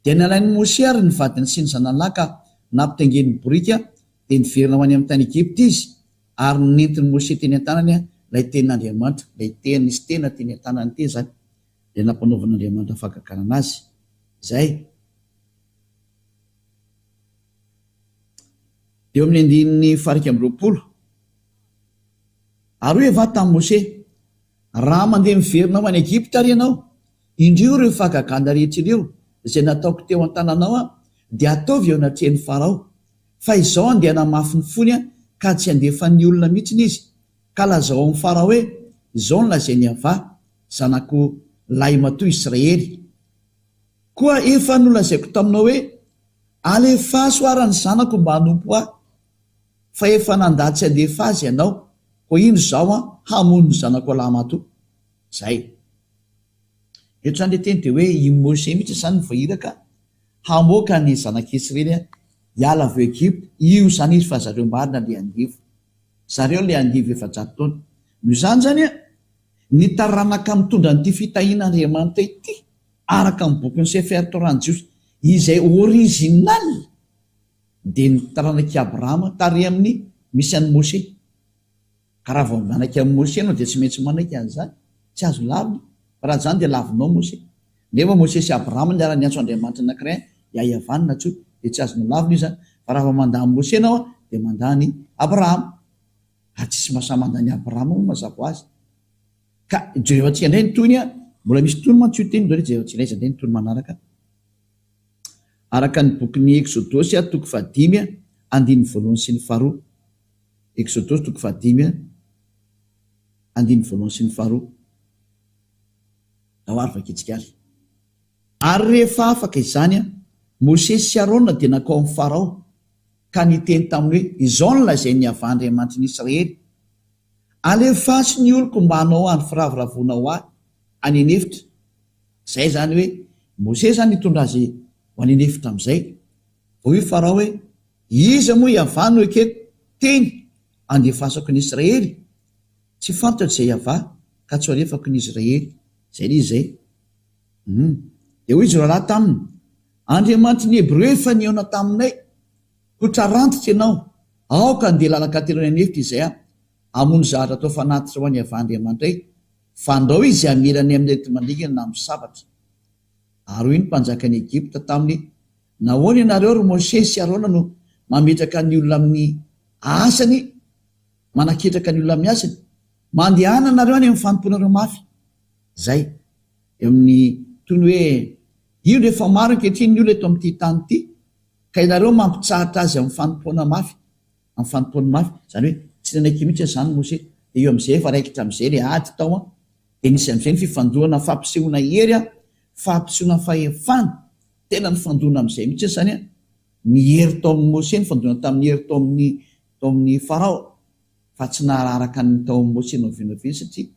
Speaker 1: Dia nalain'i Moshe ary ny vadiny sy ny zanany lahy ka nampitaingeniny boriky dia niverina ho any amin'ny tany Egypta izy ary nentin'i Moshe teny an-tanany ilay tenin'Andriamanitra, ilay teny nisy tena teny an-tanany teny izany. Dia nampanaovin'Andriamanitra fahagaganana azy izay. Eo amin'ny andininy faha-21. Ary hoy Yavah tamin'i Moshe, Raha mandeha miverina ho any Egypta ary ianao, indreo ireo fahagagana rehetra ireo izay nataoko teo an-tananao aho, dia ataovy eo anatrehan'i Farao. Fa izao handeha hanamafy ny fony aho, ka tsy handefa ny olona mihitsy izy. Ka lazao amin'i Farao hoe, Izao no lazain'i Yavah, zanako lahimatoa Israely. Koa efa nolazaiko taminao hoe, Alefaso ara ny zanako mba hanompo Ahy. Fa efa nandà tsy handefa azy ianao, koa indro izaho hamono ny zanako lahimatoa. Izay. Eto izany ilay teny dia hoe i Moshe mihitsy izany no voahiraka hamoaka ny zanak'Israely hiala avy ao Egypta. Io izany izy fa zareo marina ilay andevo. Zareo ilay andevo 400 taona. Noho izany izany an, Ny taranaka mitondra an'ity fitahian'Andriamanitra ity, araka ny bokin'ny Sefer Torah ny Jiosy, izay original, dia ny taranak'i Abrahama tary amin'ny misy an'i Moshe. Ka raha vao manaiky an'i Moshe ianao dia tsy maintsy manaiky an'izany. Tsy azo lavina. Fa raha izany dia lavinao Moshe. Nefa Moshe sy Abrahama niara-niantso Andriamanitra anankiray Yahyavan nantsoy dia tsy azonao lavina io izany. Fa raha vao mandà an'i Moshe ianao dia mandà an'i Abrahama. Ary tsisy mahasahy mandà an'i Abrahama moa mazava ho azy. Ka jerevantsika indray ny tohiny an! Mbola misy tohiny mantsy io teny io, jerevantsika indray izy indray ny tohiny manaraka. Araka ny bokin'ny Eksodosy toko fahadimy andininy voalohany sy ny faharoa. Eksodosy toko fahadimy andininy voalohany sy ny faharoa. Ndao ary vakintsika ary. Ary rehefa afaka izany, Mosesy sy Arona dia nankao amin'i Farao, ka niteny taminy hoe, Izao no lazain'i Yavah Andriamanitry ny Israely, Alefaso ny oloko mba hanao andro firavoravoana ho ahy any an'efitra. Izay izany hoe, Mosesy izany nitondra azy ho any an'efitra amin'izay. Vao hoy Farao hoe, Iza moa Yavah no ekeko teny andefasako ny Israely? Tsy fantatro izay Yavah, ka tsy ho alefako ny Israely. Izay ilay izy izay. Hum. Dia hoy izy roalahy taminy, Andriamanitry ny Hebreo efa nihaona taminay, koa trarantitra ianao, aoka handeha lalan-katerana any an'efitra izahay hamono zavatra atao fanatitra ho an'i Yavah Andriamanitray, fandrao izy hamela anay amin'ny areti-mandringana na amin'ny sabatra. Ary hoy ny mpanjakan'i Egypta taminy, Nahoana ianareo, ry Mosesy sy Arona, no mametraka ny olona amin'ny asany, manaketraka ny olona amin'ny asany? Mandehana nareo any amin'ny fanompoanareo mafy. Izay. Eo amin'ny, toy ny hoe, indro efa maro ankehitriny ny olona eto amin'ity tany ity, ka ianareo mampitsahatra azy amin'ny fanompoana mafy, amin'ny fanompoany mafy. Izany hoe, tsy nanaiky mihitsy an'izany Mosesy. Dia eo amin'izay efa raikitra amin'izay ilay ady tao an. Dia nisy amin'izay ny fifandohana fampisehoana hery an, fampisehoana fahefana. Tena nifandona amin'izay mihitsy izany an, ny hery tao amin'i Mosesy nifandona tamin'ny hery tao amin'ny tao amin'i Farao, fa tsy nahararaka ny tao amin'i Mosesy na oviana na oviana satria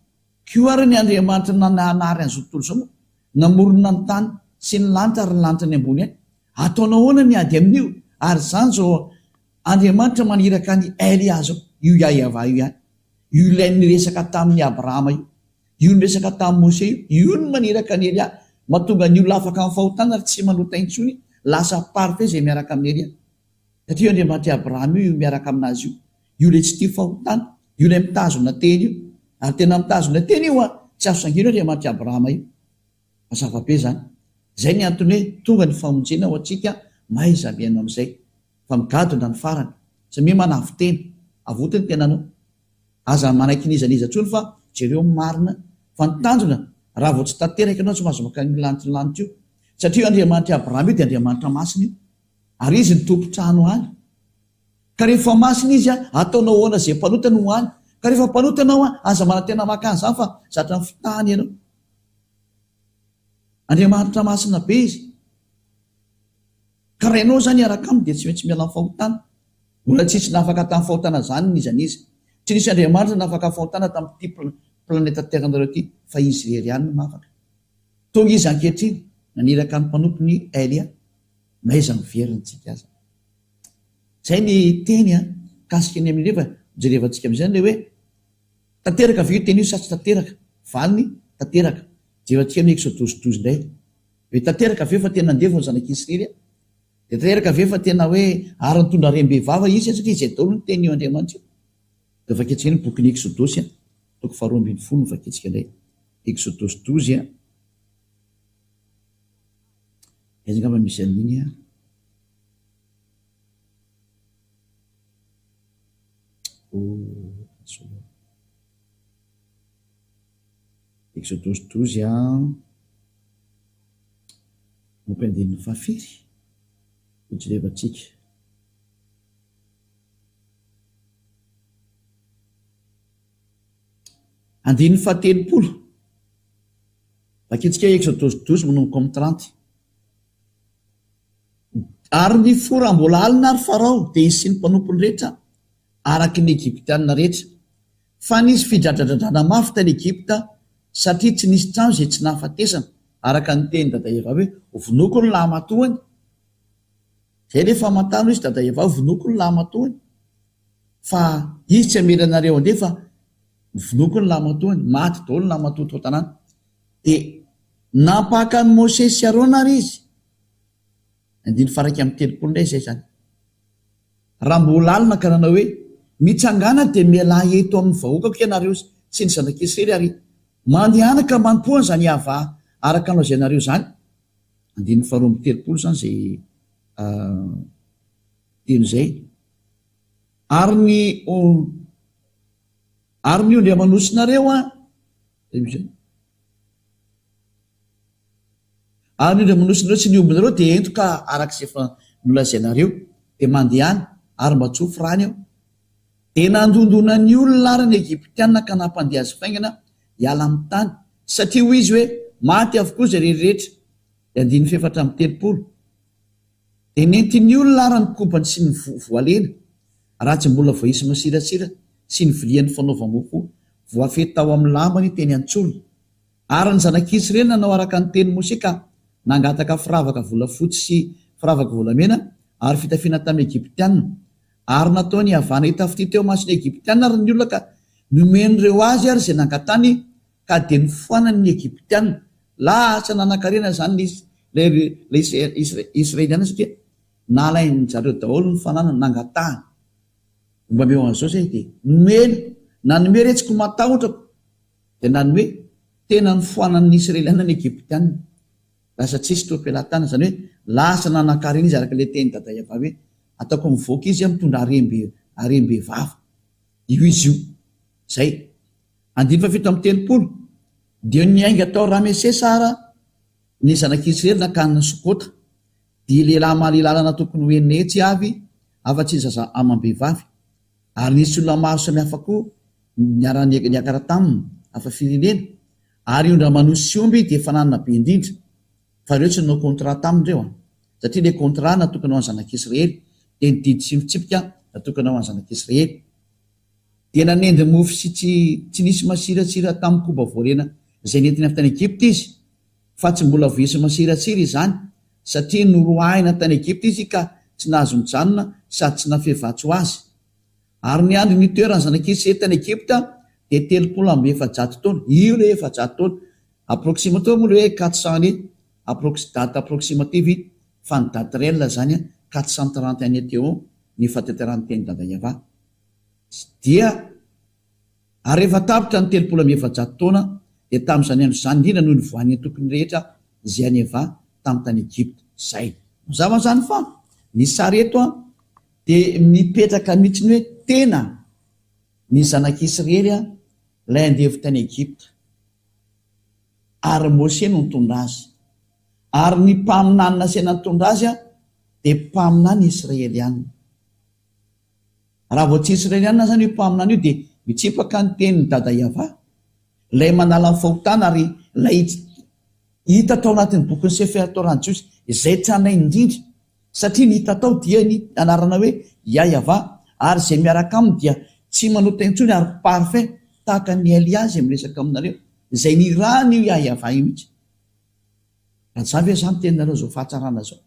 Speaker 1: koa ary ny Andriamanitra nanary an'izao tontolo izao moa namorona ny tany sy ny lanitra ary ny lanitra any ambony any. Ataonao ahoana ny ady amin'io? Ary izany izao Andriamanitra maniraka an'i Elia izao, io Yahweh io ihany, io ilay niresaka tamin'i Abrahama io. Io niresaka tamin'i Mose io, io no maniraka an'i Elia, mahatonga ny olona afaka amin'ny fahotana ary tsy manota intsony, lasa parfait izay miaraka amin'i Elia. Satria io Andriamanitr'i Abrahama io, io miaraka aminazy io, io ilay tsy tia fahotana, io ilay mitazona teny io, ary tena mitazona teny io an, tsy azo sangiana io Andriamanitr'i Abrahama io. Mazava be izany. Izay ny antony hoe tonga ny famonjena ho antsika, mahaiza mihaino amin'izay, fa migadona ny farany. Samia manavo-tena, avoty ny tenanao. Aza manaiky n'iza n'iza intsony fa jereo ny marina fa ny tanjona raha vao tsy tanteraka ianao tsy mahazo mankany io lanitry ny lanitra io satria io Andriamanitr'i Abrahama io dia Andriamanitra masina io ary izy ny tompon-trano any ka rehefa masina izy ataonao ahoana izay mpanota no ho any ka rehefa mpanota ianao aza manantena maka an'izany fa zatra ny fitahany ianao Andriamanitra masina be izy Ka raha ianao izany hiaraka aminy dia tsy maintsy miala amin'ny fahotana. Mbola tsisy nafaka tamin'ny fahotana izany n'iza n'iza. Tsy nisy Andriamanitra nafaka fahotana tamin'ity planeta Terre-nareo ity fa Izy irery ihany no mahafaka. Tonga Izy ankehitriny, naniraka ny mpanompony Elia. N'aiza miverina tsika aza. Izay ny teny mikasika ny amin'ireo fa jerevantsika amin'izay ilay hoe tanteraka ve io teny io sa tsy tanteraka? Valiny, tanteraka. Jerevantsika amin'ny Eksodosy 12 indray. Hoe tanteraka ve fa tena andevo ny zanak'i Israely a? Dia tanteraka ve fa tena hoe ary nitondra harem-behivava izy satria izay daholo no tenin'io Andriamanitra io? Dia vakintsika indray ny bokin'ny Eksodosy a, toko faharoa ambinifolo no vakintsika indray. Eksodosy 12 a. Aiza angamba misy an'iny a? Oh, Eksodosy 12 a. Manomboka andininy fahafiry no jerevantsika? Andininy fahatelopolo. Vakintsika Eksodosy 12 manomboka amin'ny 30. Ary nifoha raha mbola alina ary Farao, dia izy sy ny mpanompony rehetra, araka ny Egyptiana rehetra. Fa nisy fidradradradrana mafy tany Egypta, satria tsy nisy trano izay tsy nahafatesana, araka ny tenin'i Dada Eva hoe, Vonoiko ny lahimatoany. Izay ilay famantarana hoy izy Dada Eva, vonoiko ny lahimatoany. Fa izy tsy hamela anareo handeha fa vonoiko ny lahimatoany. Maty daholo ny lahimatoa tao an-tanàna. Dia nampaka an'i Mosesy sy Arona ary izy. Andininy faha 31 indray izay izany. Raha mbola alina ka nanao hoe. Mitsangàna dia mialà eto amin'ny vahoakako ianareo sy ny zanak'Israely ary mandehana ka manompoa an'izany Yavah araka ny lazainareo izany. Andininy faharoa amby telopolo izany izay teny izay. Ary ny ary ny ondry aman'osinareo an, Ary ny ondry aman'osinareo sy ny ombinareo dia ento ka araka izay efa nolazainareo, dia mandehana, ary mba tsofy rany aho. Dia nandondona ny olona ary ny Egyptiana ka nampandeha azy faingana hiala amin'ny tany, satria hoy izy hoe, Maty avokoa izay rehetra. Dia andininy fahefatra amby telopolo. Dia nentin'ny olona ary ny kobany sy ny voalena, raha tsy mbola voaisy masirasira, sy ny vilian'ny fanaova-mofo voafehy tao amin'ny lambany teny an-tsorony. Ary ny zanak'i Israely nanao araka ny tenin'i Mosè ka nangataka firavaka volafotsy sy firavaka volamena ary fitafiana tamin'ny Egyptiana. Ary nataony havana hitafitia teo imason'ny Egyptiana ary ny olona ka nomen'ireo azy ary izay nangatany ka dia nofoanany ny Egyptiana. Lasa nanankarena izany ilay Israeliana satria nalain-dry zareo daholo ny fananany nangatahany. Mba omeo an'izao izay dia nomena. Nanome re tsy ko matahotra ko. Dia nanome tena nofoanan'ny Israeliana ny Egyptiana. Lasa tsisy teo am-pelatanana, izany hoe lasa nanankarena izy araka ilay tenin'i Dada Yavah hoe ataoko mivoaka izy mitondra harem-be harem-bevava. Io izy io. Izay. Andininy fahafito amby telopolo. Dia niainga tao Ramesesa ara ny zanak'Israely nankany Sokota. Dia lehilahy mahalala tokony ho enina hetsy avy, afa-tsy ny zaza amam-behivavy. Ary nisy olona maro samihafa koa niara-niakara taminy, hafa firenena, ary ondry aman'osy sy omby dia efa nanana be indrindra, fa ireo tsy nanao contrat taminy ireo an! satria ilay contrat natokana ho an'ny zanak'Israely, dia ny didy sy ny fitsipika natokana ho an'ny zanak'Israely. Dia nanendy mofo sy tsy tsy nisy masiratsira tamin'ny koba voarena izay nentiny avy tany Egypta izy, fa tsy mbola voaisy masiratsira izany, satria noroahina tany Egypta izy ka tsy nahazo nijanona sady tsy nafehy vatsy ho azy. Ary ny andro nitoeran'ny zanak'Israely tany Egypta dia 430 taona. Io ilay 400 taona. Approximative moa ilay hoe quatre cent années, approx, date approximative, fa ny date réelle izany 430 années teo ny fahatanterahan'ny tenin'i Dada Yavah. Dia. Ary rehefa tapitra ny 430 taona, dia tamin'izany andro izany indrindra no nivoahan'ny antokony rehetra izay an'i Eva tamin'ny tany Egypta. Izay. Mazava izany fa ny sary eto dia mipetraka mihitsy ny hoe tena ny zanak'Israely ilay andevo tany Egypta. Ary Mose no nitondra azy. Ary ny mpaminany nasaina nitondra azy dia mpaminany israelianina. Raha vao tsy Israelianina izany io mpaminany io dia mitsipaka ny tenin'i Dada Yavah, ilay manala ny fahotana ary ilay hita tao anatin'ny bokin'ny Sefer Torah Jiosy, izay tranainy indrindra, satria ny hita tao dia ny anarana hoe Yah-Yavah ary izay miaraka aminy dia tsy manota intsony ary parfait tahaka an'i Elia izay miresaka aminareo, izay nirahany io Yah-Yavah io mihitsy. Raha za ve za miteny nareo izao fahatsarana izao?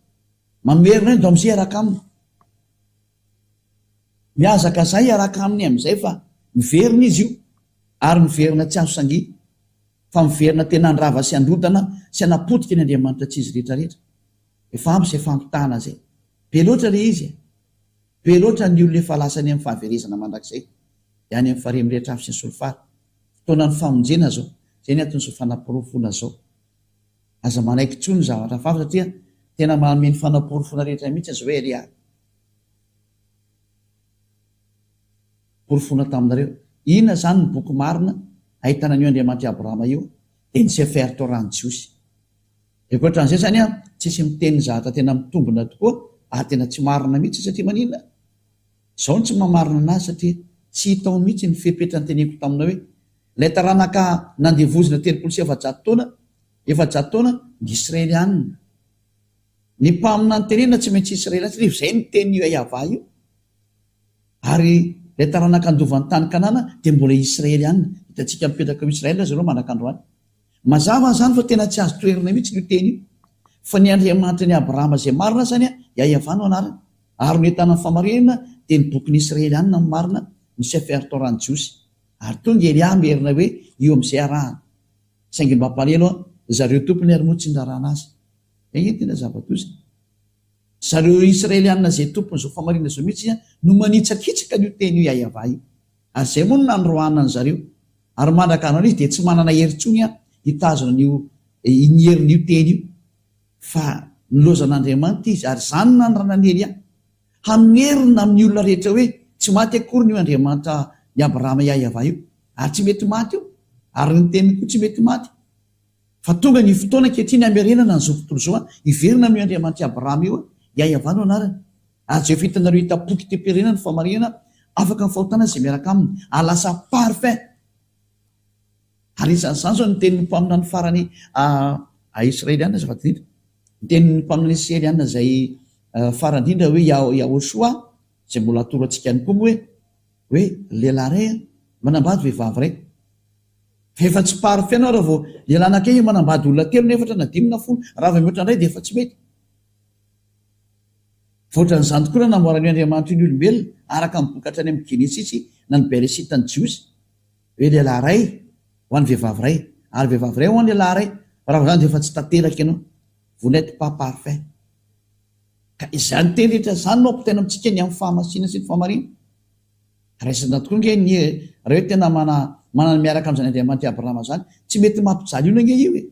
Speaker 1: Mamerina eo ndao hiaraka aminy. Mihazakazaha hiaraka aminy amin'izay fa miverina izy io ary miverina tsy azo sangiana fa miverina tena handrava sy handrodana sy hanapotika ny Andriamanitra tsy izy rehetra rehetra. Efa ampy izay fampitahana izay. Be loatra ilay izy e! Be loatra ny olona efa lasa any amin'ny fahaverezana mandrakizay dia any amin'ny farihy mirehitra afo sy ny solifara. Fotoanan'ny famonjena izao. Izay ny anton'izao fanaporofoana izao. Aza manaiky intsony ny zavatra hafahafa satria tena manome ny fanaporofoana rehetra mihitsy aza hoe ry Porofoina taminareo. Inona izany ny boky marina ahitana an'io Andriamanitr'i Abrahama io? Dia ny Sefer Torah ny Jiosy. Dia ankoatran'izay izany an, tsisy miteny ny zavatra tena mitombina tokoa ary tena tsy marina mihitsy satria maninona? Izao no tsy maha-marina anazy satria tsy hita ao mihitsy ny fepetra noteneniko taminao hoe ilay taranaka nandevozina 430 taona, 400 taona, ny Israelianina. Ny mpaminany tenenina tsy maintsy Israelianina satria izay no tenin'io Yavah io. Ary ilay taranaka handova ny tany Kanana dia mbola Israelianina. Hitantsika mipetraka ao Israel zareo mandrak'androany. Mazava izany fa tena tsy azo toherina mihitsy io teny io. Fa ny Andriamanitry ny Abrahama izay marina izany, Yavah no anarany. Ary ny ahitana ny famarinana dia ny bokin'ny Israelianina no marina, ny Sefer Torah ny Jiosy. Ary tonga i Elia hamerina hoe io amin'izay arahana. Saingy ny mampalahelo an, zareo tompony ary moa tsy nirarahana azy. Izay ange no tena zava-doza. Zareo Israelianina izay tompon'izao fahamarinana izao mihitsy no manitsakitsaka an'io teny io Yahweh io. Ary izay moa no nandroahana an'zareo. Ary mandraka androany izy dia tsy manana hery intsony hitazona an'io ny herin'io teny io. Fa nilaozan'Andriamanitra izy, ary izany no nanoranan'i Elia. Hamerina amin'ny olona rehetra hoe tsy maty akory io Andriamanitra ny Abrahama Yahweh io. Ary tsy mety maty io. Ary ny teniny koa tsy mety maty. Fa tonga ny fotoana ankehitriny hamerenana an'izao tontolo izao hiverina amin'io Andriamanitr'i Abrahama io, Yahweh no anarany. Ary izay efa hitanareo hita poky teo-pirenena ny fahamarinana, afaka ny fahotana izay miaraka aminy, ary lasa parfait. Ary isan'izany izao ny tenin'ny mpaminany farany a Israeliana, azafady indrindra, ny tenin'ny mpaminany Israeliana izay farany indrindra hoe Yahoshua, izay mbola atoro antsika ihany koa moa hoe, hoe lehilahy iray manambady vehivavy iray. Fa efa tsy parfait anao raha vao lehilahy anankiray manambady olona telo na efatra na dimy na folo, raha vao mihoatra indray dia efa tsy mety. Fa ohatran'izany tokoa raha namboaran'io Andriamanitra io ny olombelona, araka ny boky hatrany amin'ny Genesisy na ny Beresita ny Jiosy, hoe lehilahy iray ho an'ny vehivavy iray, ary vehivavy iray ho an'ny lehilahy iray, fa raha vao izany dia efa tsy tanteraka ianao, vous n'êtes pas parfait. Ka izany teny rehetra izany no ampitaina amintsika ny amin'ny fahamasinana sy ny fahamarinana. Raisina tokoa ange ny raha hoe tena mana manana miaraka amin'izany Andriamanitr'i Abrahama izany, tsy mety mampijaly olona ange io e!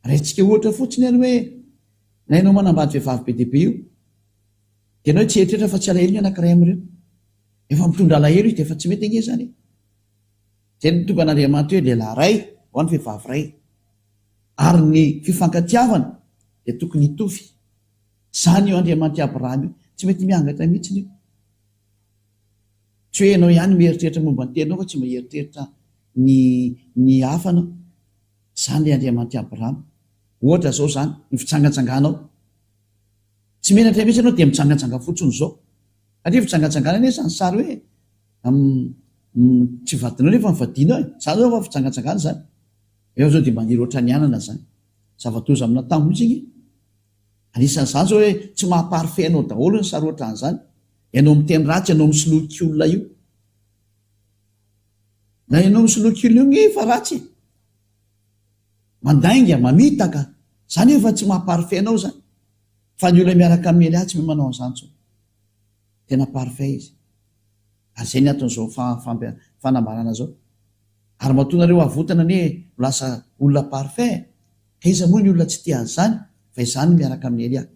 Speaker 1: Raintsika ohatra fotsiny ary hoe na ianao manambady vehivavy be dia be io, dia ianao tsy hieritreritra fa tsy alahelo ny anankiray amin'ireo. Efa mitondra alahelo izy dia efa tsy mety ange izany e! Izay no tonga an'Andriamanitra hoe lehilahy iray ho an'ny vehivavy iray. Ary ny fifankatiavana dia tokony hitovy. Izany io Andriamanitr'i Abrahama io, tsy mety miangatra mihitsy io. Tsy hoe ianao ihany mieritreritra momba ny tenanao fa tsy mba hieritreritra ny ny hafa anao. Izany ilay Andriamanitr'i Abrahama. Ohatra izao izany, ny fijangajangànao. Tsy menatra mihitsy ianao dia mijangajanga fotsiny izao. Satria fijangajangana anie izany sary hoe tsy vadinao nefa ny vadianao e. Izany izao fa fijangajangana izany. Ianao izao dia maniry ohatran'ny anana izany. Zava-doza amina tambo mihitsy ange. Anisan'izany izao hoe tsy maha parfait anao daholo ny sary ohatran'izany. Ianao miteny ratsy, ianao misoloky olona io. Na ianao misoloky olona io nge efa ratsy e. Mandainga, mamitaka, izany efa tsy maha parfait anao izany. Fa ny olona miaraka amin'i Elia tsy mahay manao an'izany intsony. Tena parfait izy. Ary izay ny anton'izao fanambarana izao. Ary matoa nareo avotana anie ho lasa olona parfait e. Ka iza moa ny olona tsy tia an'izany fa izany miaraka amin'i Elia.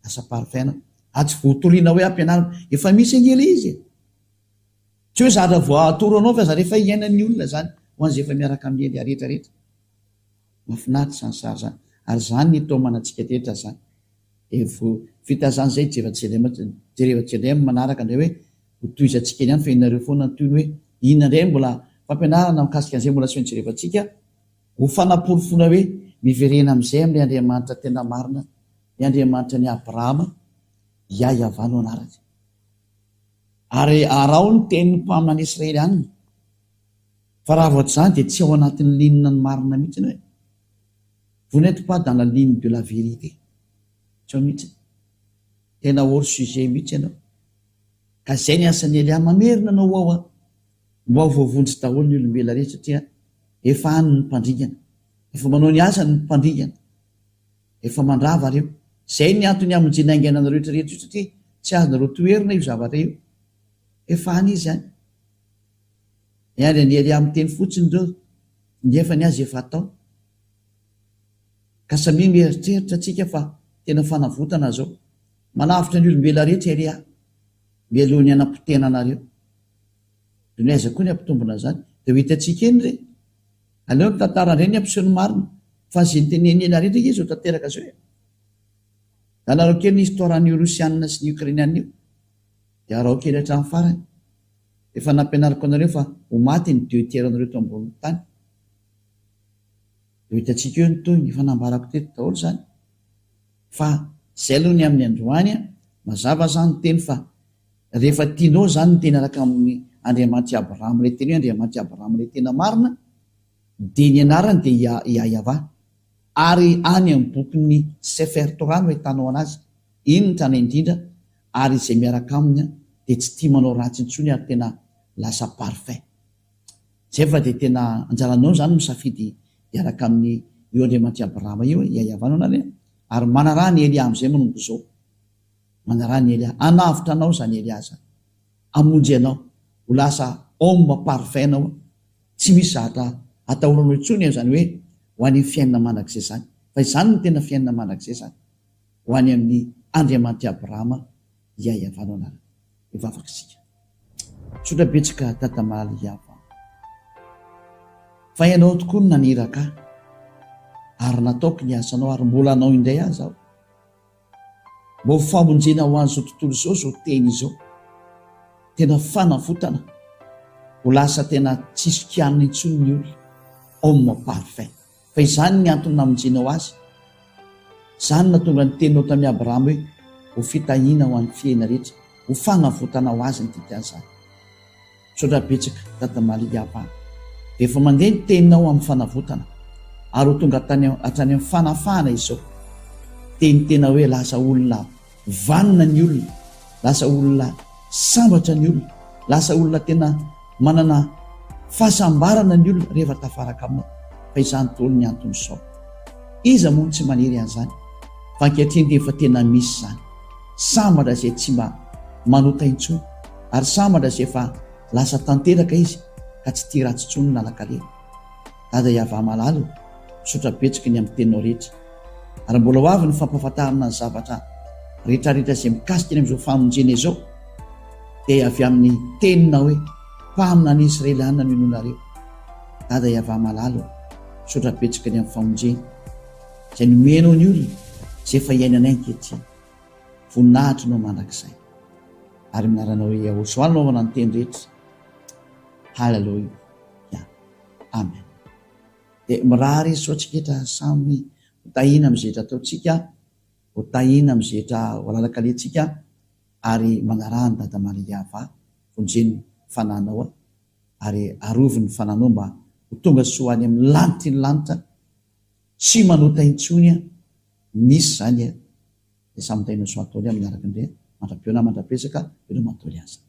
Speaker 1: Lasa parfait anao. Ary tsy voatoriana hoe ampianarina. Efa misy ange ilay izy e. Tsy hoe zatra voatoro anao fa zatra efa iainan'ny olona izany ho an'izay efa miaraka amin'i Elia rehetra rehetra. Mahafinaritra izany sary izany. Ary izany ny itaomana antsika rehetra izany. Dia vao vita izany izay jereva jereva amin'ny manaraka indray hoe ho tohizantsika eny ihany fa ianareo foana ny tohiny hoe inona indray mbola fampianarana mikasika an'izay mbola tsy nojerevantsika ho fanaporofoana hoe miverena amin'izay amin'ilay Andriamanitra tena marina, ny Andriamanitra an'i Abrahama, Yah-Yavah no anarany. Ary araho ny tenin'ny mpaminany Israelianina, fa raha vao tsy izany dia tsy ao anatin'ny ligne ny marina mihitsy ianao e. Vous n'êtes pas dans la ligne de la vérité. Tsy ao mihitsy. Tena hors sujet mihitsy ianao. Ka izay ny asan'i Elia, mamerina anao ao an. Mba ho voavonjy daholo ny olombelona rehetra satria efa any ny mpandringana. Efa manao ny asany ny mpandringana. Efa mandrava reo. Izay ny antony hamonjena haingana anareo rehetra rehetra io satria tsy azonareo toherina io zavatra io. Efa any izy any. Miandry an'i Elia miteny fotsiny ireo nefa ny azy efa atao. Ka samia mieritreritra tsika fa tena fanavotana zao. Manavotra ny olombelona rehetra Elia mialoha ny hanapotehana anareo. Dia ny aiza koa ny hampitombina an'izany? Dia ho hitantsika eny re. Aleo ny tantara indray ny hampiseho ny marina. Fa izay noteneniny ela rehetra ange izao tanteraka izao e. Anareo kely ny histoire an'io Rosiana sy ny Ukrainiana io. Dia araho kely hatramin'ny farany. Efa nampianariko anareo fa ho maty ny deux tiers anareo eto ambonin'ny tany. Dia ho hitantsika eo ny tohiny. Efa nambarako teto daholo izany. Fa izay aloha ny amin'ny androany an. Mazava izany ny teny fa Rehefa tianao izany ny teny araka amin'ny Andriamanitr'i Abrahama, ilay teny hoe Andriamanitr'i Abrahama ilay tena marina, dia ny anarany dia Yahyahavah. Ary any amin'ny bokin'ny Sefer Torah no ahitanao anazy. Iny ny tranainy indrindra, ary izay miaraka aminy dia tsy tia manao ratsy intsony ary tena lasa parfait. Izay fa dia tena anjaranao izany misafidy hiaraka amin'ny io Andriamanitr'i Abrahama io, Yahyahavah no anarany, ary manaraha an'i Elia amin'izay manomboka izao. Manaraha an'i Elia. Hanavotra anao izany Elia izany. Hamonjy anao. Ho lasa homme parfait anao. Tsy misy zavatra atahoranao intsony izany hoe ho any amin'ny fiainana mandrakizay izany. Fa izany no tena fiainana mandrakizay izany. Ho any amin'ny Andriamanitr'i Abrahama hiaiavanao anarana. Hivavaka isika. Misaotra betsaka Dada Maly Yavah. Fa ianao tokoa no naniraka ahy. Ary nataoko ny asanao ary mbola hanao indray aza aho. Mba ho famonjena ho an'izao tontolo izao izao teny izao. Tena fanavotana. Ho lasa tena tsisy kianina intsony ny olona. Homme parfait. Fa izany ny antony namonjenao azy. Izany no nahatonga ny teninao tamin'i Abrahama hoe, Ho fitahiana ho an'ny fiaina rehetra, ho fanavotana ho azy ny dikan'izany. Misaotra betsaka Dada Maria fa efa mandeha ny teninao amin'ny fanavotana ary ho tonga tany hatrany amin'ny fanafahana izao. Teny tena hoe lasa olona vanona ny olona, lasa olona sambatra ny olona, lasa olona tena manana fahasambarana ny olona rehefa tafaraka aminao. Fa izany daholo ny anton'izao. Iza moa no tsy maniry an'izany? Fa ankehitriny dia efa tena misy izany. Sambatra izay tsy mba manota intsony ary sambatra izay efa lasa tanteraka izy ka tsy tia ratsy intsony na lakalena. Dada Yavah malala o, misaotra betsaka ny amin'ny teninao rehetra. Ary mbola ho avy ny fampahafantarana ny zavatra rehetrarehetra izay mikasika ny amin'izao famonjena izao dia avy amin'ny teninao hoe mpaminany Israeliana no inoanareo. Dada Yavah malala o, misaotra betsaka ny amin'ny famonjena izay nomenao ny olona izay efa iainanay ankehitriny. Voninahitry nao mandrakizay. Ary amin'ny anaranao Yahoshua no anaovana ny teny rehetra. Haleloia. Amen. Dia mirary soa antsika rehetra samy ho tahiana amin'izay rehetra ataontsika, ho tahiana amin'izay rehetra ho lalan-kalehantsika, ary manaraha an'i Dada Maria Yavah, vonjeno ny fananao ary arovy ny fananao mba ho tonga soa any amin'ny lanitry ny lanitra, tsy manota intsony an, misy izany an, dia samy tahiana soa daholo amin'ny araka indray, mandra-pihaona mandra-piresaka, veloma daholo aza.